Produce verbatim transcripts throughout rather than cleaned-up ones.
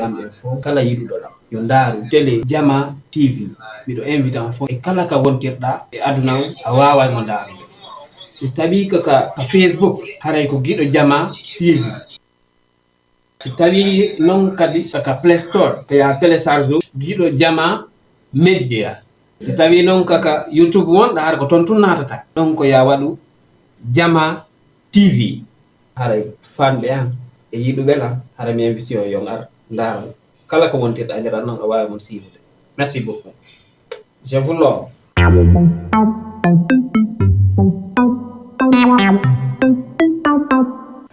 Am ɓen fof, kala yiɗuɗo ɗam, yo ndaaru télé Jama T V. Miɗo invite on fof e kala ka wontirɗa e aduna on, a waaway mo ndaarude. Si tawii ko ka, ka Facebook, haray ko Giɗo Jama T V. Si tawii noon kadi ko ka Play Store, ko yaa télécharge Giɗo Jama Media. Si tawii noon ko ka YouTube wonɗa, hara ko toon tun naatata. Ɗon ko yaa waɗu Jama T V. Haray fanɓe an e yiɗuɓe lan, hara mi invite on yo ngar ndaara. Kala ko wontirɗa e nder an noon, a waawi mon siifude. Merci beaucoup. Je vous love.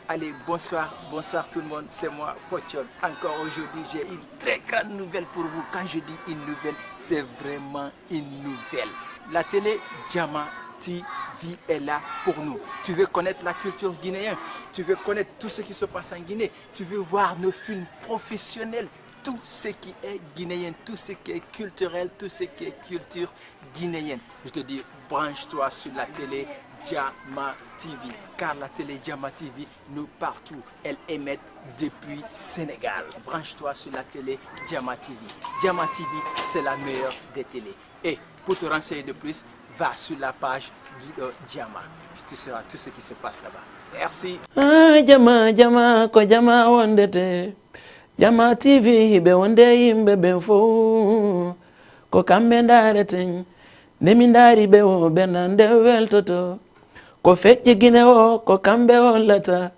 Allez, bonsoir, bonsoir tout le monde, c'est moi, Pochon. Encore aujourd'hui, j'ai une très grande nouvelle pour vous. Quand je dis une nouvelle, c'est vraiment une nouvelle. La télé Jama T V est là pour nous. Tu veux connaître la culture guinéenne, tu veux connaître tout ce qui se passe en Guinée, tu veux voir nos films professionnels, tout ce qui est guinéen, tout ce qui est culturel, tout ce qui est culture guinéenne. Je te dis, branche-toi sur la télé Jama T V, car la télé Jama T V, nous partout, elle émet depuis Sénégal. Branche-toi sur la télé Jama T V. Jama T V, c'est la meilleure des télés. Et pour te renseigner de plus, va sur la page Guido Jama. Tu sauras tout ce qui se passe là-bas. Merci. Ah, jama, jama, ko jama wondete. Jama T V hiɓe wonde yimɓe ɓen fof. Ko kamɓe ndareten. Nde mi ndari ɓe o ɓernde nde weltoto. Ko feƴƴi Gine o, ko kamɓe hollata.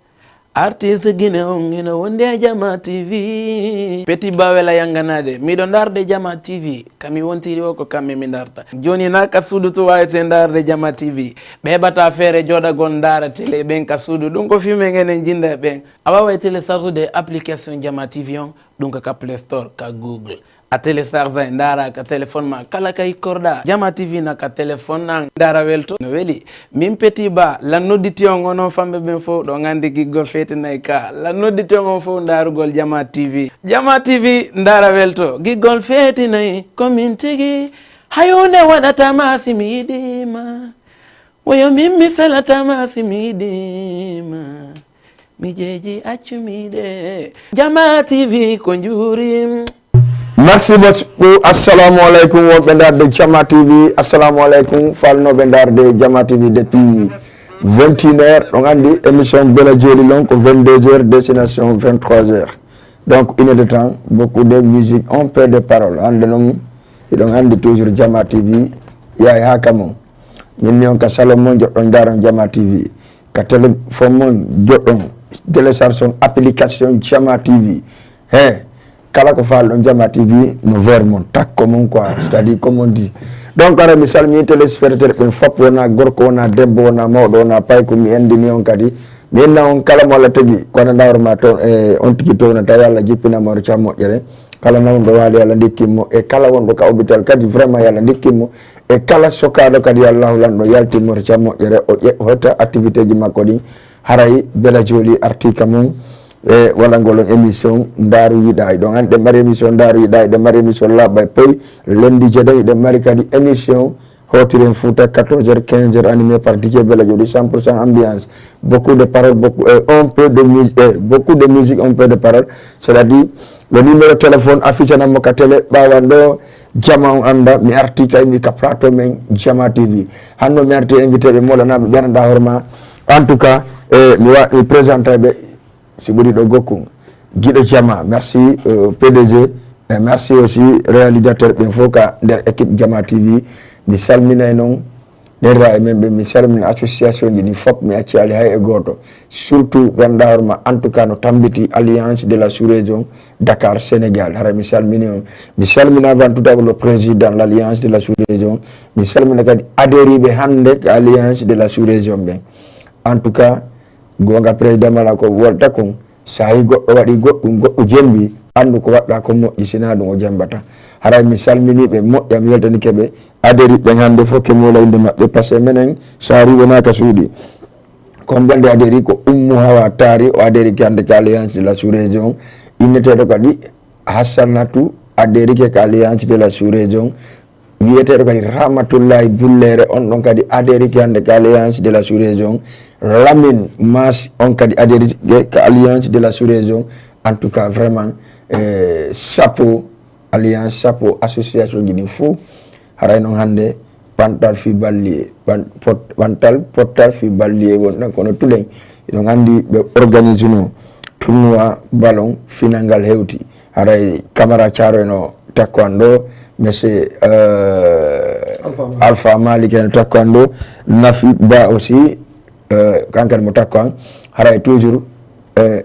Artiste Gine on ina wondi e Jama T V. Petit Ba wela yanganade. Miɗo ndarde Jama T V. Kami wontiri o ko kamɓe mi ndarta. Joni na ka suudu to wawete ndarde Jama T V. Ɓe heɓata feere joɗagol ndara télé ɓen ka suudu. Ɗum ko filmen enen jinda e ɓen. A wawa e télécharge de application Jama T V on. Ɗum ko ka Play Store, ka Google. A télécharge e ndara ka téléphone ma kala ka ikkorɗa. Jama T V na ka téléphone an ndara welto no weli. Min Petit Ba la nodditi on onon famɓe ɓen fof ɗo gandi giggol feetinayi ka la nodditi on on fof ndarugol Jama T V. Jama T V ndara welto giggol feetinayi ko min tigi. Hayunde waɗata ma si mi yiɗima. Woyo min mi salata ma si mi yiɗima. Mijeji accu mi de. Jama T V ko njuri. Merci beaucoup. Assalamu alaikum wonɓe ndarde Jama T V. Assalamu alaikum falnoɓe ndarde Jama T V depuis vingt et une heures. Ɗon andi émission Bela Joli lon ko vingt-deux heures, destination vingt-trois heures. Donc une heure de temps, beaucoup de musique, un peu de parole. Hande non hiɗon andi toujours Jama T V yahi ha kamon. Min ni on ka salon mon joɗɗon ndaron Jama T V. Ka téléphone mon joɗɗon télécharge on application Jama T V. He kala ko falɗon Jama T V no ver mon takko mon quoi, c'est-à-dire comme on dit. Donc ara mi salmini téléspectateur ɓen fop, wona gorko, wona debbo, wona mawɗo, wona payko, mi andini on kadi. Mi inna on kala mo Allah tagi kono ndawrma toon e on tigi townata, yo Allah jippinama on ca moƴƴere. Kala nawɗo waali, yo Allah ndikkin mo, e kala wonɗo ka hôpital kadi vraiment yo Allah ndikkin mo, e kala sokaɗo kadi yo Allahu lanɗo yaltin mo to ca moƴƴere, o ƴe- o hetta activité ji makko ɗin. Haray Bela Joli arti ka mum e waɗangol on émission Ndaaru Yiɗa. Hiɗon andi ɗen mari émission Ndaaru Yiɗa, hiɗen mari émission Laaɓa e Poy, lundi jeɗen hiɗen mari kadi émission Hotiren Fouta, quatorze heures, quinze heures, animé par D J Bella Joli, cent pour cent ambiance. Beaucoup de paroles, beaucoup, euh, un peu de musique, euh, beaucoup de musique, un peu de paroles. C'est-à-dire, le numéro de téléphone affiché nan mo ka télé, ɓawan ɗo, jama on anda, mi arti kay mi ka plateau men, Jama T V. Hanno mi arti invité ɓe, molanaɓe ɓe anda horma. En tout cas, eh, mi wa-, mi présente ɓe, si ɓuri ɗo gokku. Giɗo Jama, merci, euh, P D G, et merci aussi réalisateur ɓen fof ka nder équipe Jama T V. Mi salminay noon ɗen ra e men ɓe, mi salmina association ji ɗin fof, mi accaali hay e gooto. Surtout ɓen ɗa horma, en tout cas no tambiti Alliance de la Sous-Région Dakar Sénégal. Hara mi salmini on. Mi salmina avant tout d'abord le président de l'Alliance de la Sous-Région. Mi salmina kadi adhériɓe hannde ka Alliance de la Sous-Région ɓen. En tout cas, goonga président mala ko wolta kon. So hay goɗɗo waɗi goɗɗum, goɗɗo jembi, anndu ko waɗɗa ko moƴƴi, sina ɗum o jembata. Haray mi salmini ɓe moƴƴa, mi weltanike ɓe. Adhériɓe ɓen hannde fof ke mola innde maɓɓe, parce que menen so a ari wona ka suuɗi. Kon bande adhéri ko Ummu Hawa Tari, o adhérike hannde ka Alliance de la Sous-Région, inneteeɗo kadi Hassanatu, adhérike ka Alliance de la Sous-Région, wiyeteeɗo kadi Rahmatullahi Bullere, on ɗon kadi adhérike hannde ka Alliance de la Sous-Région. Lamine Mas, on kadi adhérike ka Alliance de la Sous-Région. En tout cas, vraiment, e Sapo, Alliance Sapo, association ji ɗin fof. Haray noon hannde ɓantal fii balliye, ɓan-, pot-, ɓantal pottal fii balliye won ɗon, kono tuɗen, hiɗon anndi ɓe organise no tournoi ballon, final ngal hewti. Haray Camara Thiaroye no takko an ɗo, monsieur, euh, Alpha Malick. Alpha Malick no takko an ɗo, Nafi Ba aussi, euh, kankadi mo takko an. Haray toujours, euh,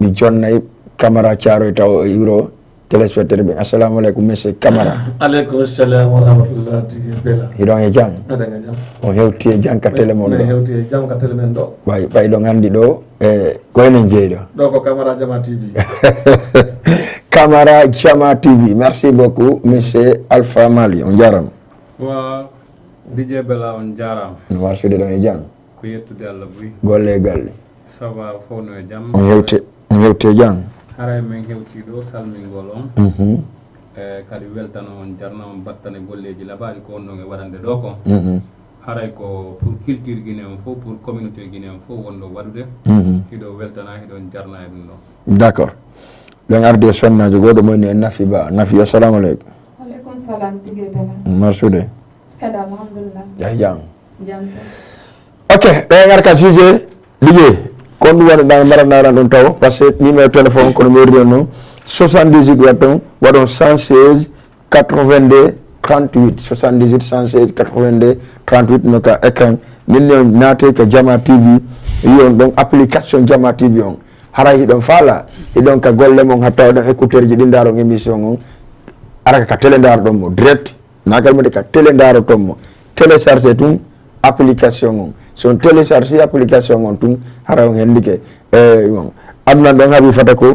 mi jonnay Camara Thiaroye taw o iwro téléspectateur ɓe. Assalamu aleykum, monsieur Camara. Aleykum salam wa rahmatullah, tigi Bella. Hiɗon e jam? Aɗa e jam. On hewti e jam ka télé mon ɗo? Hewti e jam ka télé men ɗo. Ɓay, ɓay ɗon anndi ɗo, e ko enen jeyi ɗo. Ɗo ko Camara Jama T V. Camara Jama T V. Merci beaucoup, monsieur Alpha Mali. On jarama. Wa D J Bella, on jarama. No warsude ɗon e jam? Ko yettude Allah buy. Golle e galle. Ça va, fof no e jam. On hewti, on hewti e jam. Haray min hewti ɗo salmingol on. Mhm. E kadi weltano on, jarna on battane golleeji labaaɗi ko on ɗon e waɗande ɗo ko. Mhm. Haray ko pour culture Guinée on fof, pour communauté Guinée on fof wonɗo waɗude. Mhm. Hiɗo weltana, hiɗon jarna e ɗum ɗon. D'accord. Ɗon ardi e sonnaajo goɗɗo mo inni en Nafi Ba. Nafi, assalamu aleykum. Aleykum salam, tigi Bella. Marsude. Kadi alhamdulillah. Jaa jam. Jam tan. Ok, ɗo e ngarka sujet, Didier, kon ɗum waɗa ɗa mbaɗa naran ɗum taw, parce que numéro téléphone kono mi wirri on noon, soixante-dix-huit waɗ ton, waɗon cent seize quatre-vingt-deux trente-huit, soixante-dix-huit cent seize quatre-vingt-deux trente-huit no ka écran, min ni on naate ka Jama T V, yi on ɗon application Jama T V on. Haray hiɗon faala, hiɗon ka golle mon hatta oɗon écouteur ji ɗi ndaaron émission on, ara ka télé ndaroɗon mo direct, nagal mo de ka télé ndaroton mo, télécharge tun application on. So on télécharge application on tun, hara on hendike. E, bon. Aduna ɗon haaɓi fata ko,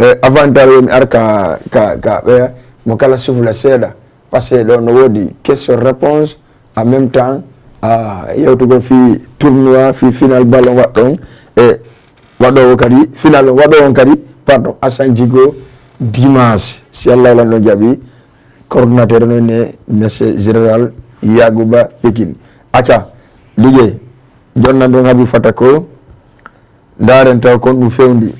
e, avantage o mi ar ka, ka, ka ɓeya, mo kala sufla seeɗa. Parce que ɗo no woodi question réponse, en même temps, a, yewtugol fii tournoi, fii final ballon waɗɗon, e waɗoowo kadi, final on waɗoowo on kadi, pardon, Assane Djigo, dimanche, si Allah lan ɗon jaɓi, coordonnateur no ne, monsieur général Yagouba Pikine. Acca, Didier, jonna ɗon haaɓi fata ko, ndaaren taw kon ɗum fewndi.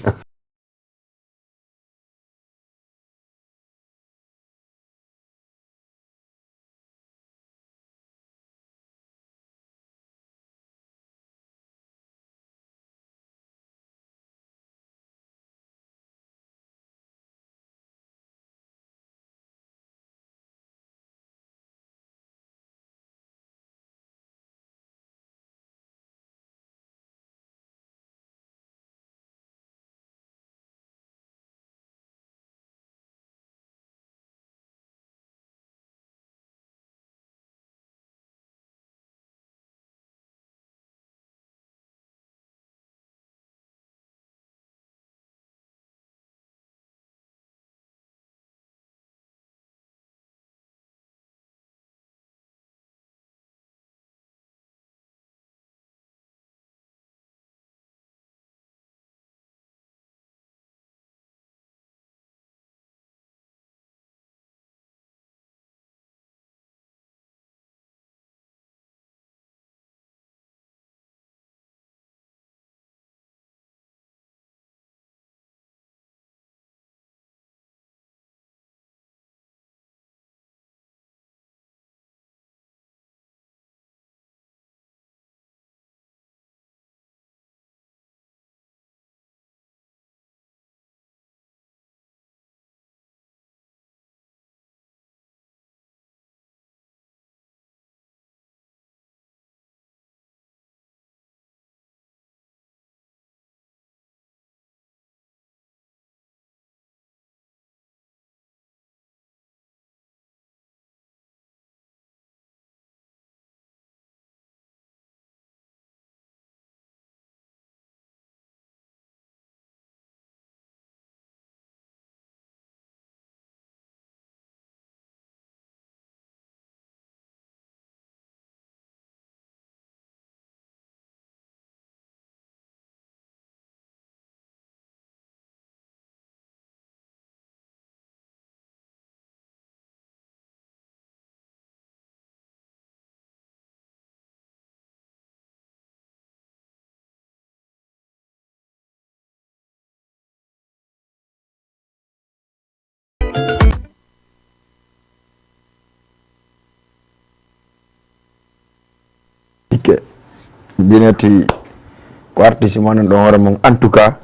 Bineti ko artiste mo nan ɗon hoore mum. En tout cas,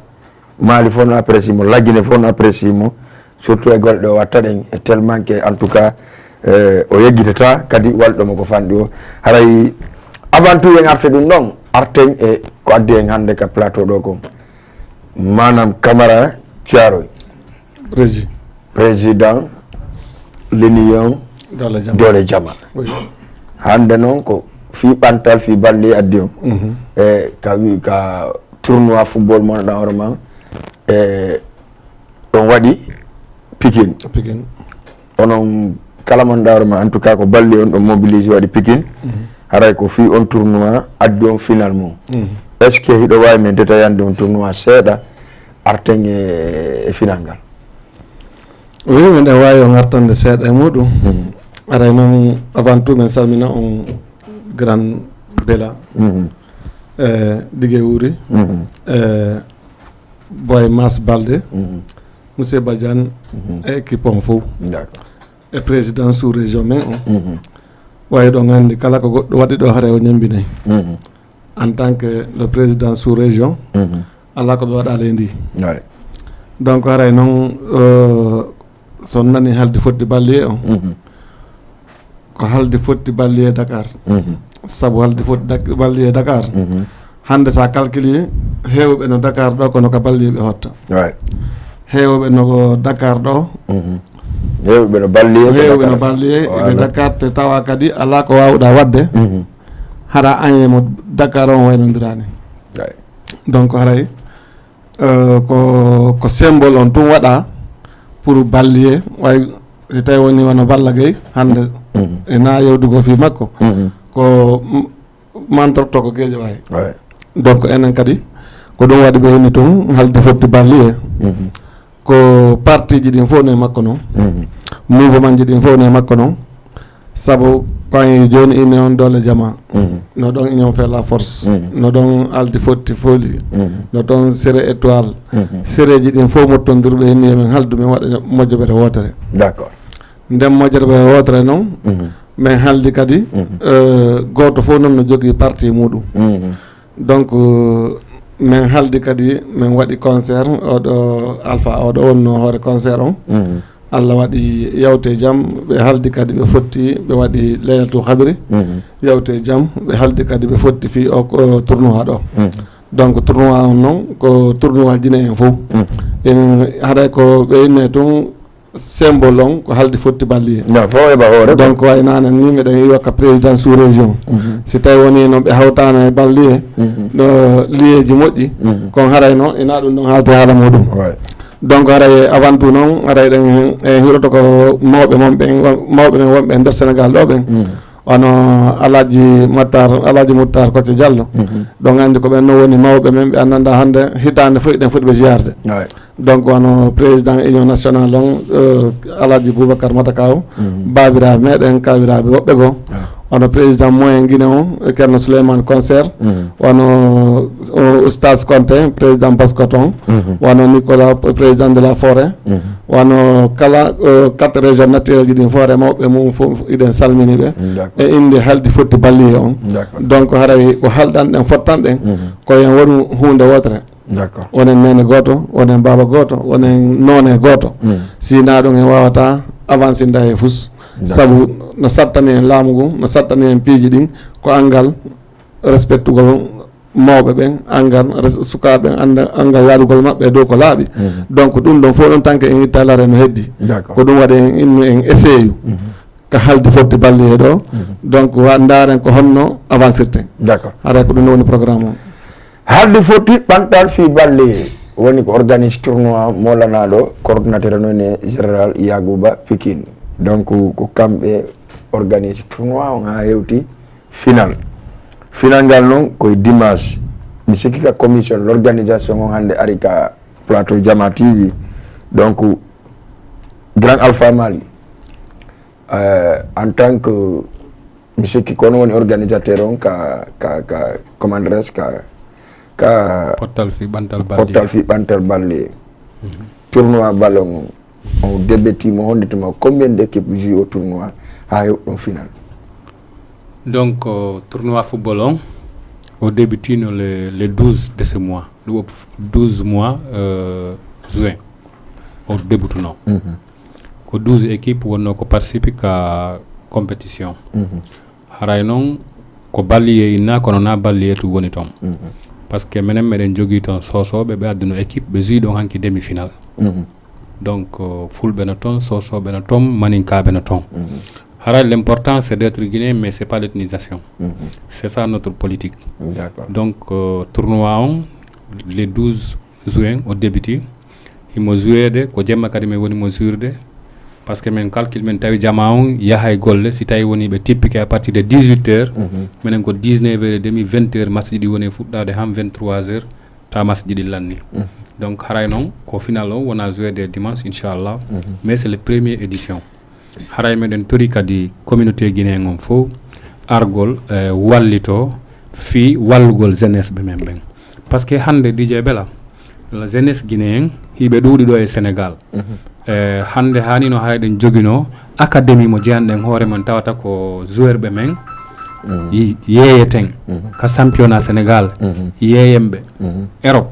Mali fof no apprécie mo, Lagine fof no apprécie mo, surtout e golle ɗe o watta ɗen, e tellement que, en tout cas, eh, o yeggitata kadi walɗo mo ko fanɗi o. Haray avant tout en arte ɗum ɗon, arten e ko addi en hannde ka plateau ɗo kon. Manam Camara Thiaroye, Prési. Président l'Union Doole Jama. Doole Jama. Oui. Hannde noon ko fii ɓantal, fii balli addi on. Mhm. E ka wi ka tournoi football mo ɗan hoore man. E ɗon waɗi Pikine. Pikine. Onon kala mon ɗan hoore man, en tout cas ko balli on ɗon mobilisé waɗi Pikine. Haray ko fii on tournoi addi on final mum. Mhm. Est-ce que hiɗo waawi men détaillande on tournoi seeɗa arten e, e final ngal? Oui, min ɗen waawi on artande seeɗa e muɗum. Mhm. Aray noon, avant tout, min salmina on grand Bela, Mhm. e Dige Wuri, Mhm. e Boy Mas Balde, Mhm. Monsieur Badiane, Mhm. e équipe on fof, D'accord. e président sous région men on. Mhm. Wawi ɗon anndi kala ko goɗɗo waɗi ɗo, haray o ñembinay. Mhm. En tant que le président sous région, Mhm. alaa ko ɓe waɗaali e ndi. Ouais. Donc haray noon, euh, so on nani haldi fotti ballier on, Mhm. ko haldi fotti ballier Dakar. Mhm. Sabu haldi fotti Dak- ballier Dakar, Mhm. hannde sa calculi, heewɓe no Dakar ɗo kono ka ballier ɓe hotta. Ouais. Heewɓe no Dakar ɗo, Mhm. Heewɓe no ballier, heewɓe no Dakar. Ballier, Voilà. ɓe Dakar te tawa kadi alaa ko waawɗa waɗde. Mhm. Hara an e mo Dakar on waynondiraani. Ouais. Donc haray, euh, ko, ko symbole on tun waɗa pour ballier, way si tawi woni wano Balla Gaye hannde, Mhm. e na yewdugol fii makko, Mhm. ko m- mantorto ko Guédiawaye. Ouais. Donc enen kadi ko ɗum waɗi ɓe inni tun haldi fotti ballier. Mhm. Ko parti ji ɗin fof ne makko noon, Mhm. mouvement ji ɗin fof ne makko noon, sabu ko en jooni Union Doole Jama, Mhm. no ɗon Union Fait la Force, Mhm. no ɗon Haldi Fotti Fooli, Mhm. no ɗon Séré Étoile. Mhm. Sereeji ɗin fof mottondirɓe inni emin haldu min waɗa mojjobere wootere. D'accord. Nden mojjobere wootere noon, Mhm. min haldi kadi, Mhm. eh, gooto fof noon no jogii parti muɗum. Mhm. Donc, euh, min haldi kadi, min waɗi concert, oɗo Alpha, oɗo wonno hoore concert on. Mhm. Allah waɗi yawte jam, ɓe haldi kadi ɓe fotti, ɓe waɗi Laylatul Qadri. Mhm. Yawte jam, ɓe haldi kadi ɓe fotti fii o, o tournoi ɗo. Mhm. Donc, tournoi on noon, ko tournoi Guinée en fof. Mhm. En haɗay ko ɓe inne tun symbole on, ko haldi fotti ballier. Non, fof heɓa hoore. Donc, way nanen ni, miɗen yiwa ka président sous région. Mhm. Si tawi woni noon ɓe hawtano e ballier, Mhm. no liyeeji moƴƴi, Mhm. kon haray no, ina ɗum ɗon haalti haala muɗum. Ouais. Donc, haray avant tout noon, haray ɗen en, en hiroto ko mawɓe mon ɓen, mawɓe men wonɓe e nder Sénégal ɗo ɓen. Mhm. Wano Alhaji Mattar, Alhaji Muttar Kocce Diallo. Mhm. Ɗon anndi ko ɓen no woni mawɓe men, ɓe anndanɗa hannde hitaande fof eɗen foti ɓe ziyarde. Ouais. Donc, wano président union nationale on, euh, Alhaji Boubacar Matakaw, Mhm. baabiraaɓe meɗen, kaawiraaɓe woɓɓe goo. Ah. Wano président moyen Guinée on, Ceerno Souleymane Concert. Mhm. Wano, euh, Oustaz Conté, président Bascoton. Mhm. Wano Nicolas, président de la forêt. Mhm. Wano kala, euh, quatre régions naturelles ji ɗin fof, remooɓe mum fof, eɗen salmini ɓe. D'accord. E innde haldi fotti ballier on. D'accord. Donc, haray ko haldanɗen, fottanɗen, mhm, ko en wonu huunde wootere. D'accord. Wonen neene gooto, wonen baaba gooto, wonen noone gooto. Mm. Si hinaa ɗum, en waawataa avancinde hay fus. D'accord. Sabu no sattani en laamu ngun, no sattani en piiji ɗin, ko anngal respectugol mawɓe ɓen, anngal res-, sukaaɓe ɓen, annda-, anngal yaadugol maɓɓe e dow ko laaɓi. Mm. Donc, ɗum ɗon fof ɗon, tant que en itta lare no heddi. D'accord. Ko ɗum waɗi en innu en essayu. Mm. Ka haldi fotti ballier ɗo. Mhm. Donc, wa ndaaren ko honno avancirten. D'accord. Haray ko ɗum woni programme o. Haldi fotti ɓantal fii ballier woni ko organise tournoi molanaaɗo coordonnateur noon e général Yagouba Pikine. Donc, ko kamɓe organise tournoi on haa hewti final. Final ngal noon koye dimanche. Mi sikki ka commission l'organisation on hannde ari ka plateau Jama T V. Donc, Grand Alpha Mali, euh, en tant que, mi sikki ko on woni organisateur on ka, ka, ka, comment dirais-je, ka, ka pottal fii ɓantal ballier. Pottal fii ɓantal ballier. Mhm. Tournoi ballon on, on débuttima, hondituma, combien d'équipes joue au tournoi haa heɓa ɗum final? Donc, euh, tournoi football on, O débutino le, le douze de ce mois, le douze mois euh, juin. O débutuno. Ko douze équipes wonno ko participe ka compétition. Haray noon ko balliye inna, kono na balliye tu woni toon. Parce que menen meɗen jogii toon soosooɓe ɓe adduno équipe, ɓe juwi ɗon hanki demi-finale. Donc euh, fulɓe no toon, soosooɓe no toon, maninkaaɓe no toon. Haray l'important c'est d'être guinéen, mais c'est pas l'ethnisation. C'est ça notre politique. D'accord. Donc euh, tournoi on le douze juin o débuti. Himo joueede ko jemma kadi min woni mo juirde. Parce que min calcul min tawi jama on yahay golle, si tawi woni ɓe tippike à partir de dix-huit heures, minen ko dix-neuf heures et demi, vingt heures, match ji ɗi woni fuɗɗaade han vingt-trois heures, tawa match ji ɗi lanni. Donc haray noon ko final o wona joueede dimanche inchallah. Mais c'est le premier édition. Haray meɗen tori kadi communauté guinéen on fof argol eh, wallito fii wallugol jeunesse ɓe men ɓen. Parce que hannde DJ Bella, la jeunesse guinéen hiɓe ɗuuɗi ɗo e Sénégal. Eh, hannde haanino haray ɗen jogino académie mo jeyanɗen hoore mon, tawata ko joueur ɓe men yi- yeeyeten ka championnat Sénégal, yeeyenɓe Europe,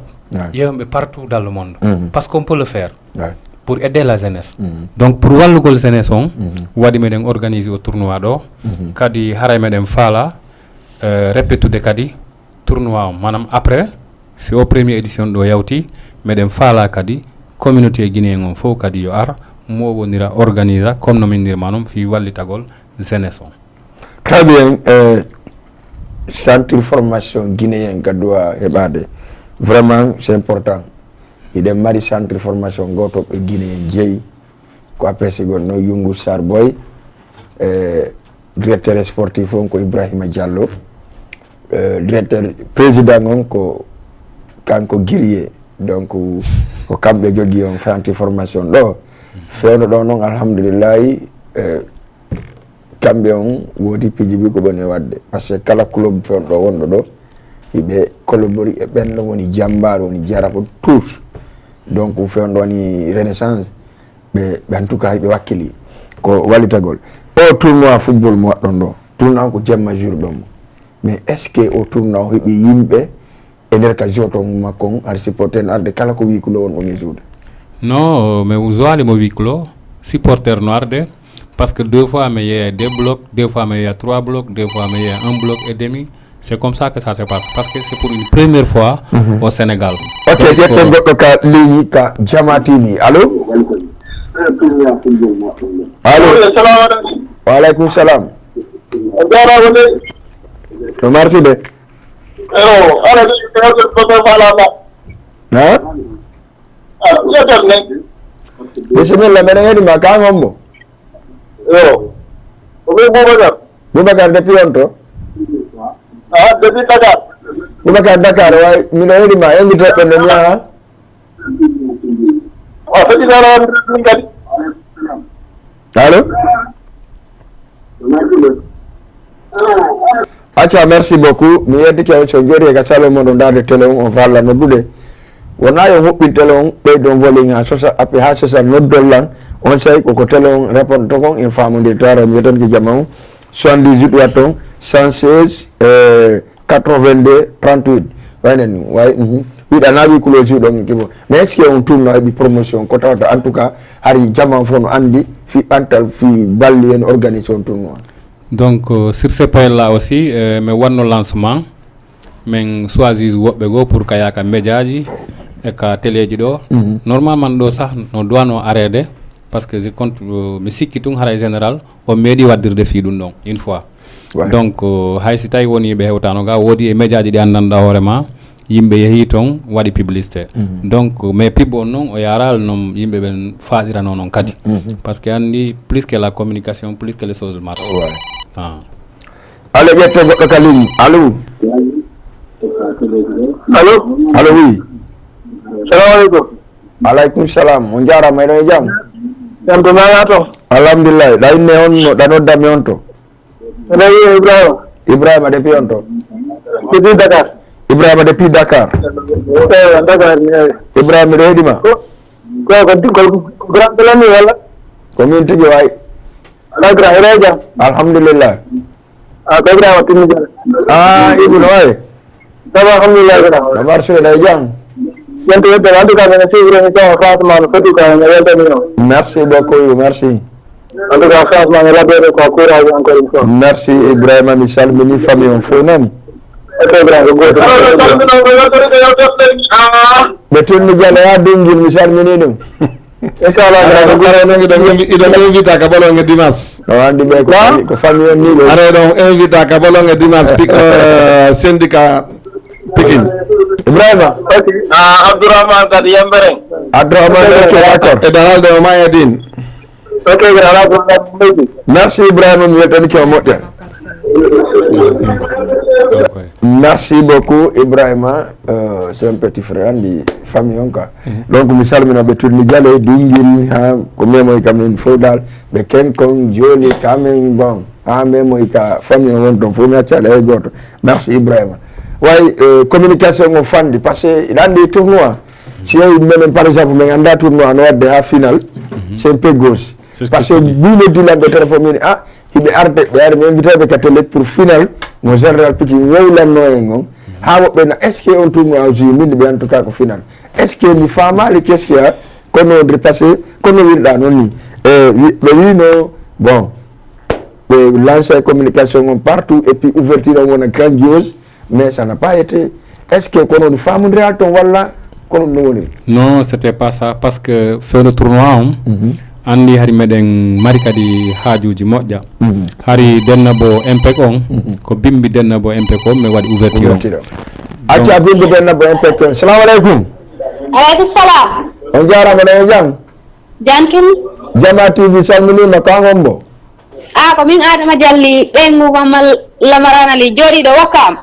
yeeyenɓe partout dans le monde. Parce qu'on peut le faire. Ouais. Pour aider la jeunesse. Donc pour wallugol jeunesse on, waɗi meɗen organiser o tournoi ɗo. Kadi haray meɗen faala euh, répétude kadi tournoi on, manam après si o première édition ɗo yawti, meɗen faala kadi communauté guinéen on fof kadi yo ar, mo wonira organisa comme no min nirma noon fii wallitagol jeunesse on. Très bien. Euh, centre formation guinéen ka doit heɓaade, vraiment c'est important. Hiɗen mari centre formation gooto ɓe guinéen jeyi, ko apesegol no Yungu Sar Boy. E directeur sportif on ko Ibrahima Diallo. E directeur président on ko kanko Guerrier. Donc ko kamɓe jogii on centre formation ɗo. Fewndo ɗo noon alhamdulillahi. E kamɓe on woodi piiji bi ko ɓoni waɗde, parce que kala club fewndo ɗo wonɗo ɗo hiɓe collabori e ɓen no woni jambaar, woni jarafo tous. Donc fewndo woni renaissance. Ɓe ɓe en tout cas hiɓe wakkili ko wallitagol o tournoi football mo waɗɗon ɗo. Tournoi ko jemma jour ɗon mo. Mais est ce que o tournoi o heɓi yimɓe e nder ka joto makko on, ar supporter no arde kala ko huis clos on ɗon e suude? Non, mais joali mo huis clos, supporter no arde. Parce que deux fois mi yeeya deux blocs, deux fois mi yeeya trois blocs, deux fois mi yeeya un bloc et demi. C'est comme ça que ça se passe, parce que c'est pour une première fois au Sénégal. Ok. Ƴetten goɗɗo ka ligne ka Jama T V. Allo? Allo? Salamu aleykum. Wa aleykum salam. A jarama de. No martude? Eyo, ala de ko ko ko falama. Ha? Ah, ya tan ne. Bisimilla, mbeɗa heɗi ma, ka hombo? Eyo. Ko min Boubacar. Boubacar, depuis on to? Ah, depuis Dakar. Boubacar, Dakar, way miɗo heɗi ma, invité ɓe no mi yaha? Ah, foti dara min kadi. Allo? Acca, merci beaucoup. Mi yeddike on so jori e ka salo mon ɗo darde télé on, on falla noddude. Wona yo huɓɓin télé on, ɓeydon volume ha sosa appe ha sosa noddol lan. On say koko télé on répondre to kon, en famondirta, mi yetanki jama on. Soixante-dix-huit watton, cent seize, euh, quatre-vingt-deux, trente-huit. Wayne ni, way, mhm. Wiɗa na wi kulo juɗo mi kibo. Mais est-ce que on tourne heɓi promotion ko tawata en tout cas hari jama fof no andi fi ɓantal fi balli en organise on tournoi? Donc euh, sur ce point là aussi euh, mi wanno lancement, min choisis woɓɓe goo pour ka yaaka médiaji e ka téléji ɗo. Normalement ɗo sah no doit no arede, parce que je compte euh, mi sikki tun haray général o meeɗi waddirde fii ɗum ɗon une fois. Donc euh, hay si tawi woni ɓe hewtano ga, woodi e médiaji ɗi anndanɗa hoore ma, yimɓe yehi toon waɗi publicité. Donc mais pub on noon o yaraali noon yimɓe ɓen faaɗirano noon kadi. Parce que anndi plus que la communication, plus que les choses marchent. Ala ƴette goɗɗo ka ligne. Allo? Allo? Allo, oui. Salamu aleykum. Aleykum salam, on jarama, eɗo e jam? Jam to nana to? Alhamdulillah. Ɗa inne on no ɗa noddami on to? Eɗo wiye Ibrahima. Ibrahima depuis on to? Depuis Dakar. Ibrahima depuis Dakar. Ewa Dakar mi ewi. Ibrahima, miɗo heɗima. Ko ko ko grand plan ni wala? Ko min tigi way. Ala grand, eɗo e jam? Alhamdulillah. A ko Ibrahima Tinni Jara. A Ibou no wayi? Ça va, alhamdulillah, grand. Namar Sow, eɗa e jam? Yonto yedde, en tout cas, mene suivre émission o, franchement, no foti quoi, no weltani o. Merci beaucoup, merci. En tout cas, franchement, mi labbeɗo quoi, courage encore une fois. Merci, Ibrahima, mi salmini famille on fof nani. Ok, grand, ko goto. Ɓe tunni Diallo, ya Dungil, mi salmini ɗum. Inchallah, grand, ko goto. Ara ɗon iɗon invi-, iɗon invita ka balonge dimanche. O andi ɓe ko fami-, ko famille on ni ɗo. Ara ɗon invita ka balonge dimanche, pic, euh, syndicat Pikine. Ibrahima. Ok. Ah, Abdourahmane kadi Yambere. Abdourahmane, ok, d'accord. E dalal de o Mayadine. Ok, grand, ala problème. Merci Ibrahima, mi weltanike o moƴƴa. Merci beaucoup Ibrahima, euh, c'est un petit frère, andi famille on ka. Donc mi salmina ɓe tunni Diallo, Dungil, ha ko memoy kam en fof dal, ɓe Kenkon, Joli, Kamen, bon, ha memoy ka famille on won ton fof mi accali hay goto. Merci Ibrahima. Way, euh, communication on fandi, parce que iɗa andi tournoi, si yehi menen par exemple min anda tournoi no wadde ha final, c'est un peu gauche. C'est ce que je dis. Parce que mino dillanɓe téléphone min, ah, hiɓe arde, ɓe ari mi invité ɓe ka télé pour final mo Général Pikine wowlanno en on. Ha woɓɓe na, est-ce que on tournoi o joue min ɓe en tout cas ko final? Est-ce que mi famali qu'est-ce qu'il y a? Kono on passé, kono wirɗa noon ni. Eh, wi-, ɓe wino, bon, ɓe lancé communication on partout et puis ouverture on wona grandiose. Mais ça n'a pas été. Est-ce que kono ɗum faamondiraali toon walla kono ɗum woniri? Non, c'était pas ça, parce que fewndo tournoi on, mhm, anndi hari meɗen mari kadi haajuuji moƴƴa. Mhm. Hari Dennabo M P E C on, mhm, ko bimbi Dennabo M P E C on, mi waɗi ouverture on. Ouverture on. Acca, donc, bimbi Dennabo M P E C on. Salamu aleykum. Aleykum salam. On jaaraama, no e jam? Jam tun. Jama T V salminiima, ko an hombo? Ah, ko min Adama Jalli, ɓeyngu Mamma Lamarana Ly, jooɗiiɗo Wakam.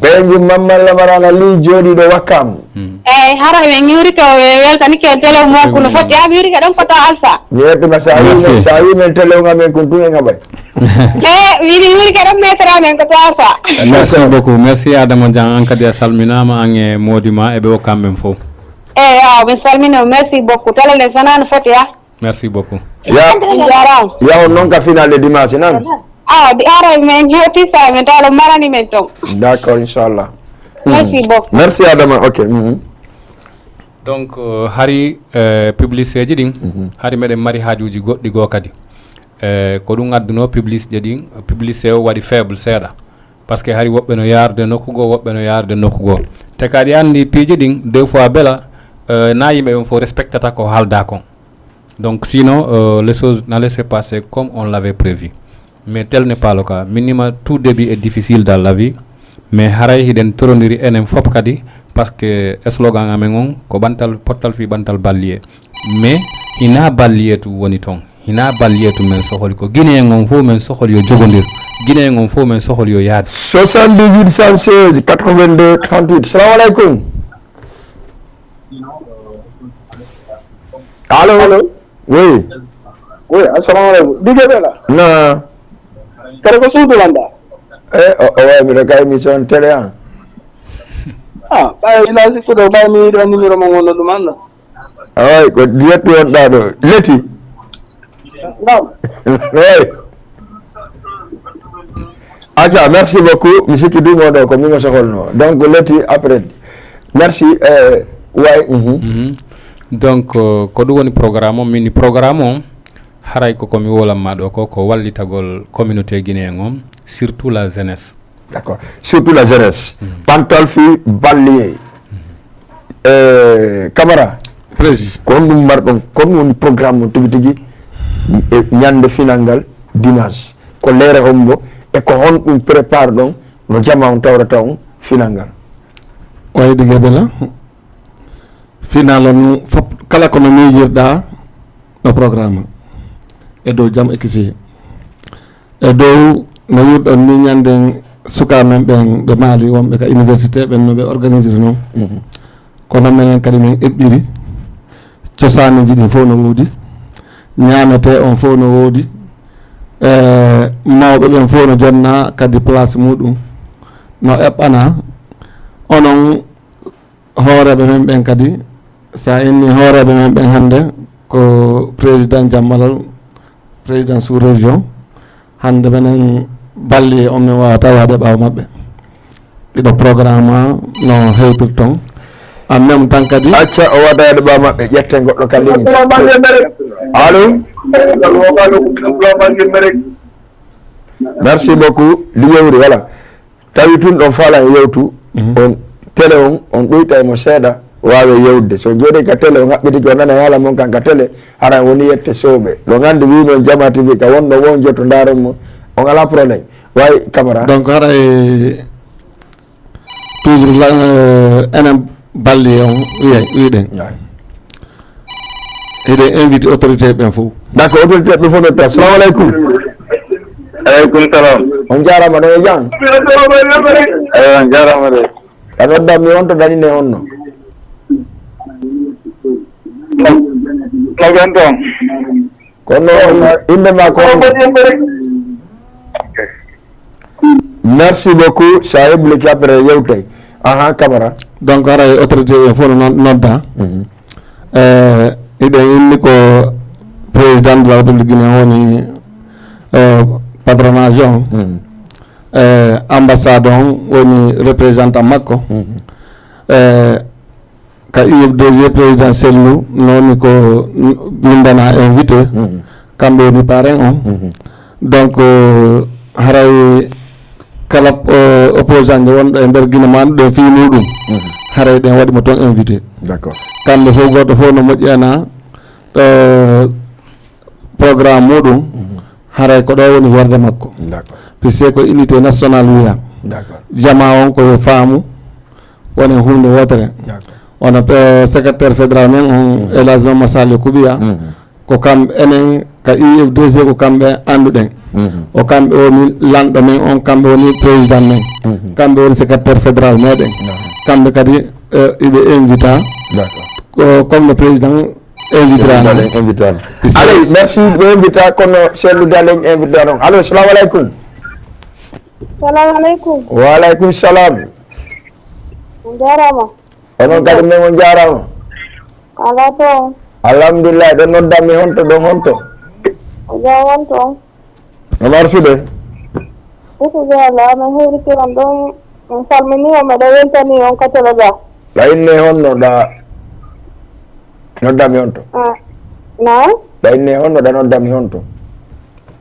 Ɓeyngu Mamma Lamarana Ly, jooɗiiɗo Wakam. Eyi, hara min ñuuri to, ɓe weltani ke télé mo ko no foti, ah, mi wiyii ke ɗon ko to Alpha. Mi weltima sa wi men, sa wi men télé on amen kun tun en haɓay. Eh, mi wiyii ke ɗon maître amen ko to Alpha. Merci beaucoup. Merci Adama Jan, an kadi a salminaama, an e moodi ma e ɓe Wakam ɓen fof. Eyi, aw, min salmino, merci beaucoup. Télé nden sana no foti, ah. Merci beaucoup. Ya, on noon ka final de dimanche nan. Ah, di ara men hewti sa men talo marani men ton. D'accord, inchallah. Merci beaucoup. Merci Adama. Ok. Mhm. Donc, euh, hari, euh, publicité ji ɗin, mhm, hari meɗen mari haajuuji goɗɗi goo kadi. Euh, ko ɗum adduno publicité ɗin, publicité o waɗi faible seeɗa. Parce que hari woɓɓe no yaarude nokku goo, woɓɓe no yaarude nokku goo. Te kadi anndi piiji ɗin, des fois bela, euh, na yimɓe ɓen fof respectata ko haalda kon. Donc, sinon, euh, les choses n'allaient se passer comme on l'avait prévu. Mais tel n'est pas le cas. Minima, tout début est difficile dans la vie. Mais haray hiɗen torondiri enen fof kadi, parce que slogan amen on ko ɓantal, pottal fii ɓantal balliye. Mais hina balliye tu woni ton. Hina balliye tu men sohli ko. Guinéen on fof men sohli yo jogondir. Guinéen on fof men sohli yo yaadu. Soixante-dix-huit cent seize quatre-vingt-deux trente-huit. Salamu aleykum. Allo? Allo? Oui. Oui, assalamu aleykum. Dige bela? Na. Kare ko suudu landa? Eh, o, o, wawi mbiɗo ka émission télé an. Ah, ɓay ila sikkude, ɓay mi yiɗo numéro mo ngonno ɗum anda. Ay, ko direct wonɗa ɗo. Leti? Naam. Ay. Aca, merci beaucoup. Mi sikki duumo ɗo ko min o soholno. Donc, leti après. Merci, euh, way, mhm. Mhm. Donc, euh, ko ɗum woni programme o. Min programme o, haray ko ko mi wolamma ɗo ko, ko wallitagol communauté guinéen on, surtout la jeunesse. D'accord. Surtout la jeunesse. Mhm. Ɓantal fii balliye. Mhm. Eh, Camara. Président. Ko honɗum marɗon, ko honɗum woni programme on tigi tigi e ñande final ngal dimanche? Ko leere hombo e ko honɗum prépare ɗon no jama on tawrata on final ngal? Wayde Gebela. Final on fof kala kono miijirɗa no programme e dow jam e kisiyee. E dow no wiirɗon ni ñande sukaaɓe men ɓen ɓe Mali wonɓe ka université ɓen no ɓe organisiri non. Mhm. Kono menen kadi min eɓɓiri cosaaniji ɗin fof no woodi. Ñaametee on fof no woodi. E mawɓe ɓen fof no jonna kadi place muɗum. No eɓɓana onon hooreeɓe men ɓen kadi, so a inni hooreeɓe men ɓen hannde, ko président Jammalal, président sous-région, hannde menen balliye on min waawata yahde ɓaawo maɓɓe. Ɗiɗo programme no hewtirton. En même temps kadi. Acca o waɗa e ɗo ɓa maɓɓe, ƴetten goɗɗo kadi. Allo? Merci beaucoup. Ndi yewri, voilà. Tawi tun ɗon fala e yewtu. Mhm. On télé on, on ɗuyta e mo seeɗa, waawe yewde. So jooɗi ka télé, on haɓɓitike, on nana haala mon kan ka télé, hara woni yette sooɓe. Ɗo nganndi wi non Jama T V ka wonɗo won jotto ndaaron mo, on alaa problème. Way Camara. Donc hara e toujours la, euh, enen balli on wiye, wiɗen. Way. Eɗen invite autorité ɓen fof. D'accord, autorité ɓen fof no ta. Assalamu alaikum. Alaikum salam. On jarama, ɗo e jam? Eyi, on jarama de. Ka noddan mi on to danine on no? Ko ɓen toon? Kono inde ma ko? Merci beaucoup, Saïb, le qui après yewtay. Aha, Camara. Donc, haray autorité en fof no non-, nodda. Mhm. Eh, eɗen inni ko président de la République Guinée woni, eh, patronage on. Mhm. Eh, ambassade on woni représentant makko. Mhm. Eh, ka U F D G président Sellu, noon ko windana invité, mhm, kamɓe woni parrain on. Mhm. Donc, euh, haray kala, euh, opposant wonɗo e nder Guinée ma ɗo fii muɗum, mhm, haray ɗen waɗi mo toon invité. D'accord. Kamɓe fof, gooto fof no moƴƴana, euh, programme muɗum, mhm, haray ko ɗo woni werde makko. D'accord. Puisque ko unité nationale wiya. D'accord. Jama on ko yo faamu, wona huunde wootere. D'accord. Wona, eh, secrétaire fédéral men on, mhm, El Hadj Mama Saliou Koubiya. Mhm. Ko kamɓe enen ka U F D C ko kamɓe annduɗen. Mhm. O kamɓe woni lanɗo men on, kamɓe woni président men. Mhm. Kamɓe woni secrétaire fédéral meɗen. Mhm. Kamɓe kadi, eh, iɓe invita. D'accord. Ko comme no président invitera. Dalen invitera. Allez, merci, ɓe invita kono Sellu Dalen invitera on. Allo, salamu alaikum. Salamu alaikum. Wa alaikum salam. On jarama. Onon kadi men on jarama. Ala toon. Alhamdulillah, ɗo noddan mi honto, ɗon honto? O jam won toon. No arsude? Arsude Allah, min heewritiran ɗon, min salmini on, meɗen weltani on ka tele ga. Ɗa inne honno ɗa noddami honto? Ah, na? Ɗa inne honno ɗa noddami honto?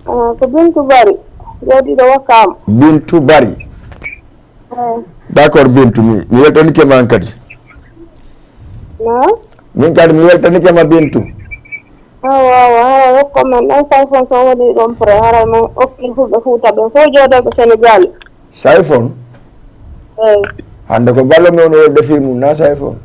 Ah, ko Bintu Bari, jooɗiiɗo Wakam. Bintu Bari. Eh. D'accord, Bintu, mi, mi weltanike ma an kadi. Na? Min kadi mi weltanike ma Bintu. Awa, awa, hara hokko men ɗan Sayfon so woni ɗon pre, hara men okki fulɓe Fuuta ɓen fof jooɗoɓe Senegal. Sayfon? Eh. Hande ko ballo men woni welde fii mum, na Sayfon?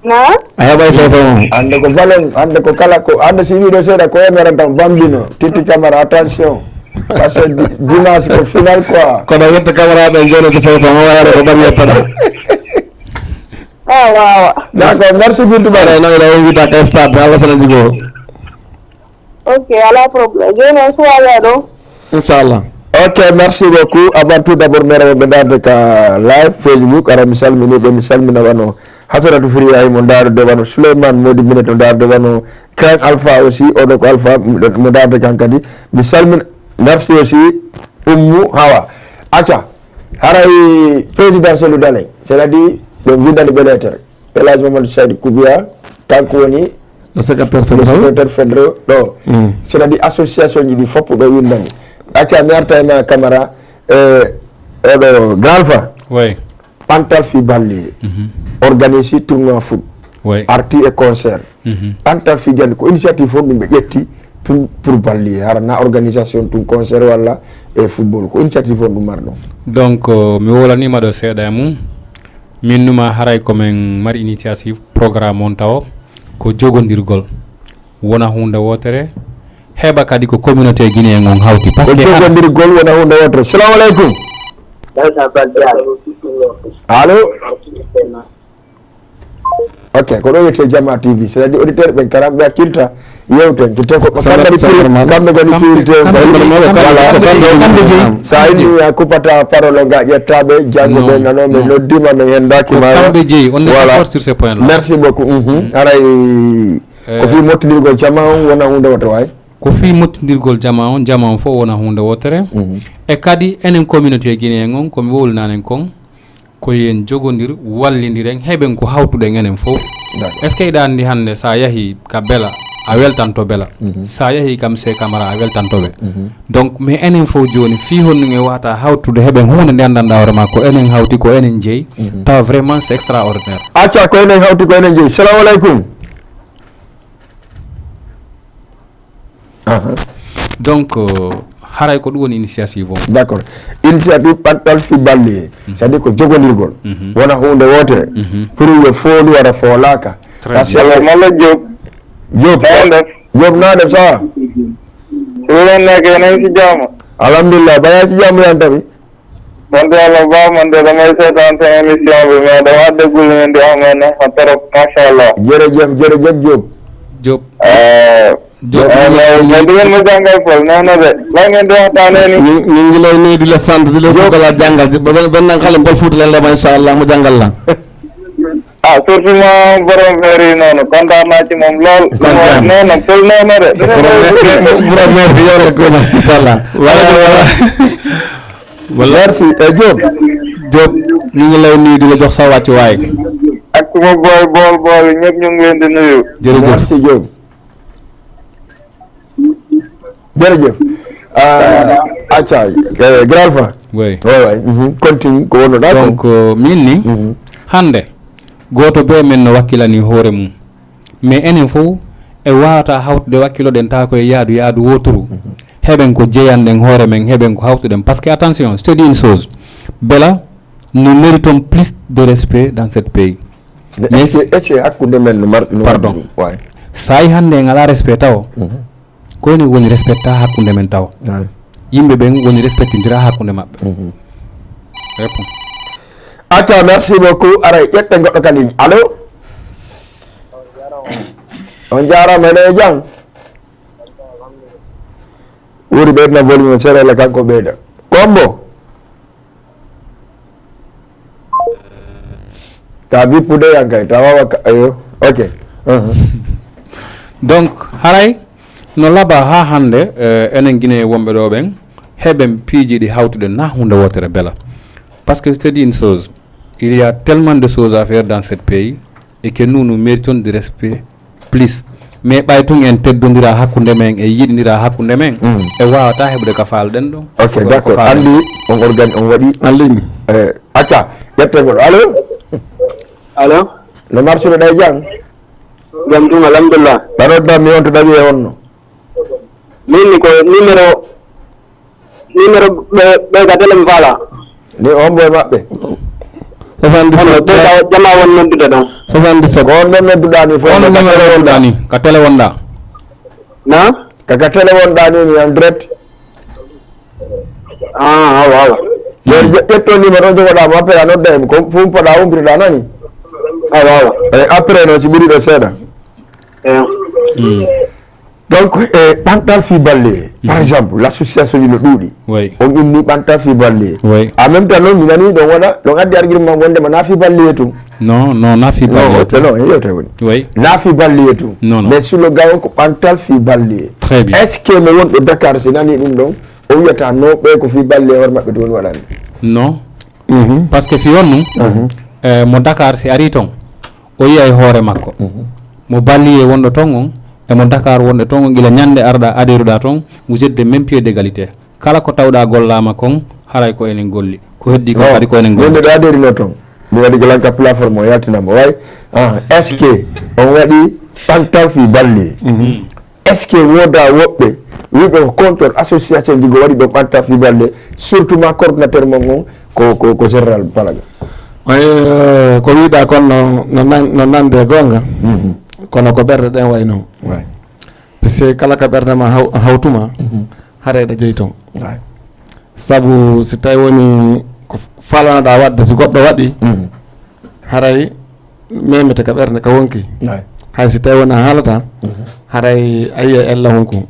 Na? A heɓay Sayfon on. Hande ko ballo, hande ko kala ko, hande si wiɗo seeɗa ko en waran tan Bambino, Titi Camara, attention. Parce que di-, dimanche ko final quoi. Kono yetta Camara ɓen jooɗo ko Sayfon, o wayata ko ɓan yettata. Awa, awa. D'accord, merci Bintu Bari. Ɓaɗa no ina invita ka stade, Allah sana jigo. Ok, ala problème. Jooni on suwaya ɗo. Inchallah. Ok, merci beaucoup. Avant tout d'abord, mera wonɓe darde ka live Facebook, ara mi salmini ɓe, mi salmina wano Hasanatou Firiyahi mo ndarude, wano Souleymane Modi Binet mo ndarude, wano Grand Alpha aussi, oɗo ko Alpha mo ndarude kan kadi. Mi salmina, merci aussi Oumou Hawa. Acca, haray président Cellou Dalein, c'est-à-dire ɓe windani ɓe lettre. El Hadj Mamadou Saïd Koubiya, kanko woni le secrétaire fédéral. Le secrétaire fédéral ɗo. Mm. C'est-à-dire association ji ɗi fof ɗo windani. Acca mi arta e ma Camara, eh, oɗo Grand Alpha. Oui. Ɓantal fii balliye. Mhm. Organise tournoi foot. Oui. Arti e concert. Mhm. Ɓantal fii jandi ko initiative fof ɗum ɓe ƴetti pour, pour balliye. Hara na organisation tun concert walla e football. Ko initiative on ɗum marɗon. Donc, euh, mi wolanima ɗo seeɗa e mum. Min numa haray ko min mari initiative programme on tawo ko jogondirgol wona hunde wotere, heɓa kadi ko communauté guinéen on hawti. Parce que ko jogondirgol wona hunde wotere. Salamu aleykum. Allo? Ok, ko ɗo wiyete Jama T V, c'est-à-dire auditeur ɓen karam ɓe accirta yewten, kite ko kamɓe kadi pirite on kadi. Voilà. Sa inni a kuppata parole nga ƴettaɓe, janngo ɓe nano, min noddima, min hendaki ma. Kamɓe jeeyi, on est d'accord sur ce point là. Merci beaucoup. Mhm. Haray ko fii mottindirgol jama on wona hunde wotere waay? Ko fii mottindirgol jama on, jama on fof wona hunde wotere. Mhm. E kadi enen communauté guinéen on, ko mi wowlinanen kon, Ko yen jogondir, wallindiren, heɓen ko hawtuɗen enen fof. Est-ce que eɗa anndi hannde so a yahii ka Bela, a weltanto Bela? So a yahii kam se Camara, a weltanto ɓe. Donc mais enen fof jooni fii honno en wata hawtude, heɓen huunde nde anndanɗa hoore ma ko enen hawti, ko enen jeyi. Tawa vraiment c'est extraordinaire. Acca, ko enen hawti, ko enen jeyi. Salamu aleykum. Donc haray ko ɗum woni initiative o. D'accord. Initiative ɓantal fii balliye, c'est à dire ko jogondirgol, wona huunde wootere. Pour yo foolu wara foolaaka. Malla Diop. Diop. Diop, na def, ça va? Suuɗan neke enen si jaama. Alhamdulillah, baya si jaamu yan tawi. Wonde Allah baaman de, ɗo may seetaan tan émission bi, mais ɗo adde gulle men ɗi amene ha torop, machallah. Jërëjëf, jërëjëf Diop. Diop. Eh, Diop, eh, mais, mais ɗumen mo janngal pol, non, non, de. Lan ngeen di waxtaanee ni? Ñu, ñu ngi lay nuyu, di la sant, di la bëggal jàngal, di, ba, ba, ba nang xale mbol Fuuta leen la, machallah, mu jàngal la. Ah, surtout ma borom verre yi noonu, kontaan naa ci moom lool. Kontaan. Non, non, pol, non, non, de. Borom verre yi yow la ko na, machallah. Voilà, voilà. Merci. Eh, Diop. Diop, ñu ngi lay nuyu, di la jox sa wàccuwaay. Ak suma boy bool bool yi, ñëpp ñu ngi leen di nuyu. Jërëjëf. Merci Diop. Jërëjëf. Ah, acca, eh, grand frère. Oui. Oui, oui. Mhm. Continue ko wonno ɗa ko. Donc, euh, min ni, hannde, gooto bee men no wakkilani hoore mum. Mais enen fof e wawata hawtude wakkiloɗen tawa koye yaadu, yaadu woturu. Heɓen ko jeyanɗen hoore men, heɓen ko hawtuɗen. Parce que attention, je te dis une chose. Bela, nous méritons plus de respect dans cette pays. Mais est-ce que, est-ce que hakkunde men no mar-, no pardon. Waɗi ɗum? Waay. Sa yi hannde en ala respect taw. Ko enen woni respecta hakkunde men taw. Waay. Yimɓe ɓen woni respectindira hakkunde maɓɓe. Répond. Acca, merci beaucoup. Aray, ƴetten goɗɗo ka ligne. Allo? On jaaraama, ene e jam? Ɓuri ɓeydan volume on seeɗa, le kanko ɓeyda. Kombo? Ta bippude yan kay, ta wawa ka, ayo. Ok. Uh-huh. Donc, haray, no laba ha hannde, eh, enen Guinée wonɓe ɗo ɓen, heɓen piiji ɗi hawtuɗen na hunde wotere bela. Parce que je te dis une chose, il y a tellement de choses à faire dans ce pays et que nous, nous méritons du respect plus. Mais ɓay tun en teddondira hakkunde men, e yiɗindira hakkunde men, e wawata heɓude ka faalɗen ɗon. Ok, d'accord. Anndi on organi-, on waɗi en ligne. Eh, acca, ƴette goɗɗo. Allo? Allo? No marsude ɗa e jam? Jam tun, alhamdulillah. Ɗa nodda mi on to ɗawi e honno? Min ni ko numéro Numéro ɓe, ɓe ka télé mi faala. Ni on boy maɓɓe. Soixante-dix-sept. Ɓe ka jama won noddude ɗon. Soixante-dix-sept. Ko on ɗon nodduɗa ni fof. On numéro wonɗa ni, ka télé wonɗa. Na? Ka, ka télé wonɗa ni, mi en direct. Ah, awa, awa. Ƴetto numéro jogoɗa mo, après a nodda en, ko fum paɗa umpitoɗa nani? Awa, awa. E après noon si ɓuri ɗo seeɗa. Eyo. Donc, e ɓantal fii balle, par exemple, l'association ji no ɗuuɗi. Oui. On inni ɓantal fii balle. Oui. En même temps noon, mi nani ɗon waɗa, ɗon addi argument wonde ma na fii balle tun. Non, non, na fii balle tun. Non, yewte woni. Oui. Na fii balle tun. Non, non. Mais slogan on ko ɓantal fii balle. Très bien. Est-ce que no wonɗo Dakar si nani ɗum ɗon, o wiyata non, ɓe ko fii balle hoore maɓɓe tun woni waɗande? Non. Parce que fii on ɗum, eh, mo Dakar si ari ton, o yiya e hoore makko. Mo balliye wonɗo ton on, e mo Dakar wonɗo ton on, gila ñande arɗa aderuɗa ton, vous êtes de même pied d'égalité. Kala ko tawɗa gollaama kon, haray ko enen golli. Ko heddi kon kadi ko enen golli. Min miɗo aderino ton. Mi waɗi ko lanka plateforme o yaltinamo. Way, ah, est-ce que on waɗi ɓantal fii balliye? Est-ce que wooda woɓɓe wiɓe ko contre association ji go waɗi ɗo ɓantal fii balle, surtout ma coordinateur mon on ko, ko, ko général Balaga? Way, eh, ko wiɗa kon no, no nan-, no nande e gonga. Kono ko ɓerɗe ɗen wayno. Way. Parce que kala ka ɓernde ma haw-, hawtuma, haray ɗa jeyi ton. Sabu si tawi woni ko f-, falanoɗa waɗde, si goɗɗo waɗi, haray memete ka ɓernde ka wonki. Hay si tawi wona haalata, haray a yiya ella hunkun.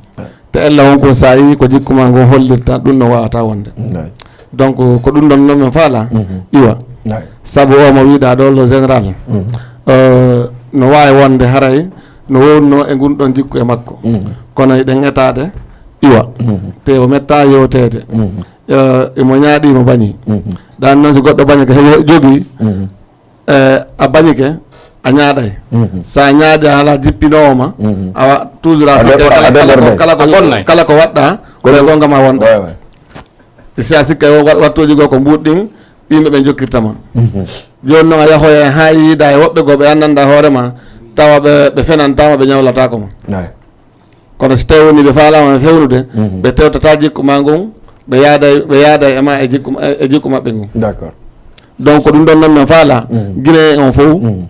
Te ella hunkun sa yi ko jikkuma ngon hollirta, ɗum no wawata wonde. Donc, ko ɗum ɗon non min faala, iwa. Sabu o mo wiɗa ɗo, le général, euh, no wawi wonde haray no wowluno e ngun ɗon jikku e makko. Kono eɗen etade, iwa. Te o metta yewtede. Eh, imo ñaaɗi, imo bañi. Mhm. Ɗan noon, si goɗɗo bañi ko heɓi jogii, mhm, eh, a bañike, a ñaaɗay. Mhm. So a ñaaɗi, a alaa jippinoowo ma, mhm, awa, toujours a A sikkay debor-, kala, a kala ko, deborde. Kala ko, a bonnay. Kala ko waɗɗa, ko e goonga ma wonɗa. Waay, waay. Si a sikkay o wa-, wattuuji goo ko mbuuɗ ɗin, yimɓe ɓen jokkirta ma. Mhm. Jooni noon a yahoya haa yiida e woɓɓe goo ɓe anndanɗaa hoore ma, tawa ɓe, ɓe fenantaa ma, ɓe ñawlataako ma. Waay. Kono si tawi woni ɓe faalaama fewnude, mhm, ɓe tewtata jikku ma ngun, ɓe yaaday, ɓe yaaday e ma e jikku, e, e jikku maɓɓe ngun. D'accord. Donc, ko ɗum ɗon noon min faalaa, mhm, Guinéen on fof, mhm,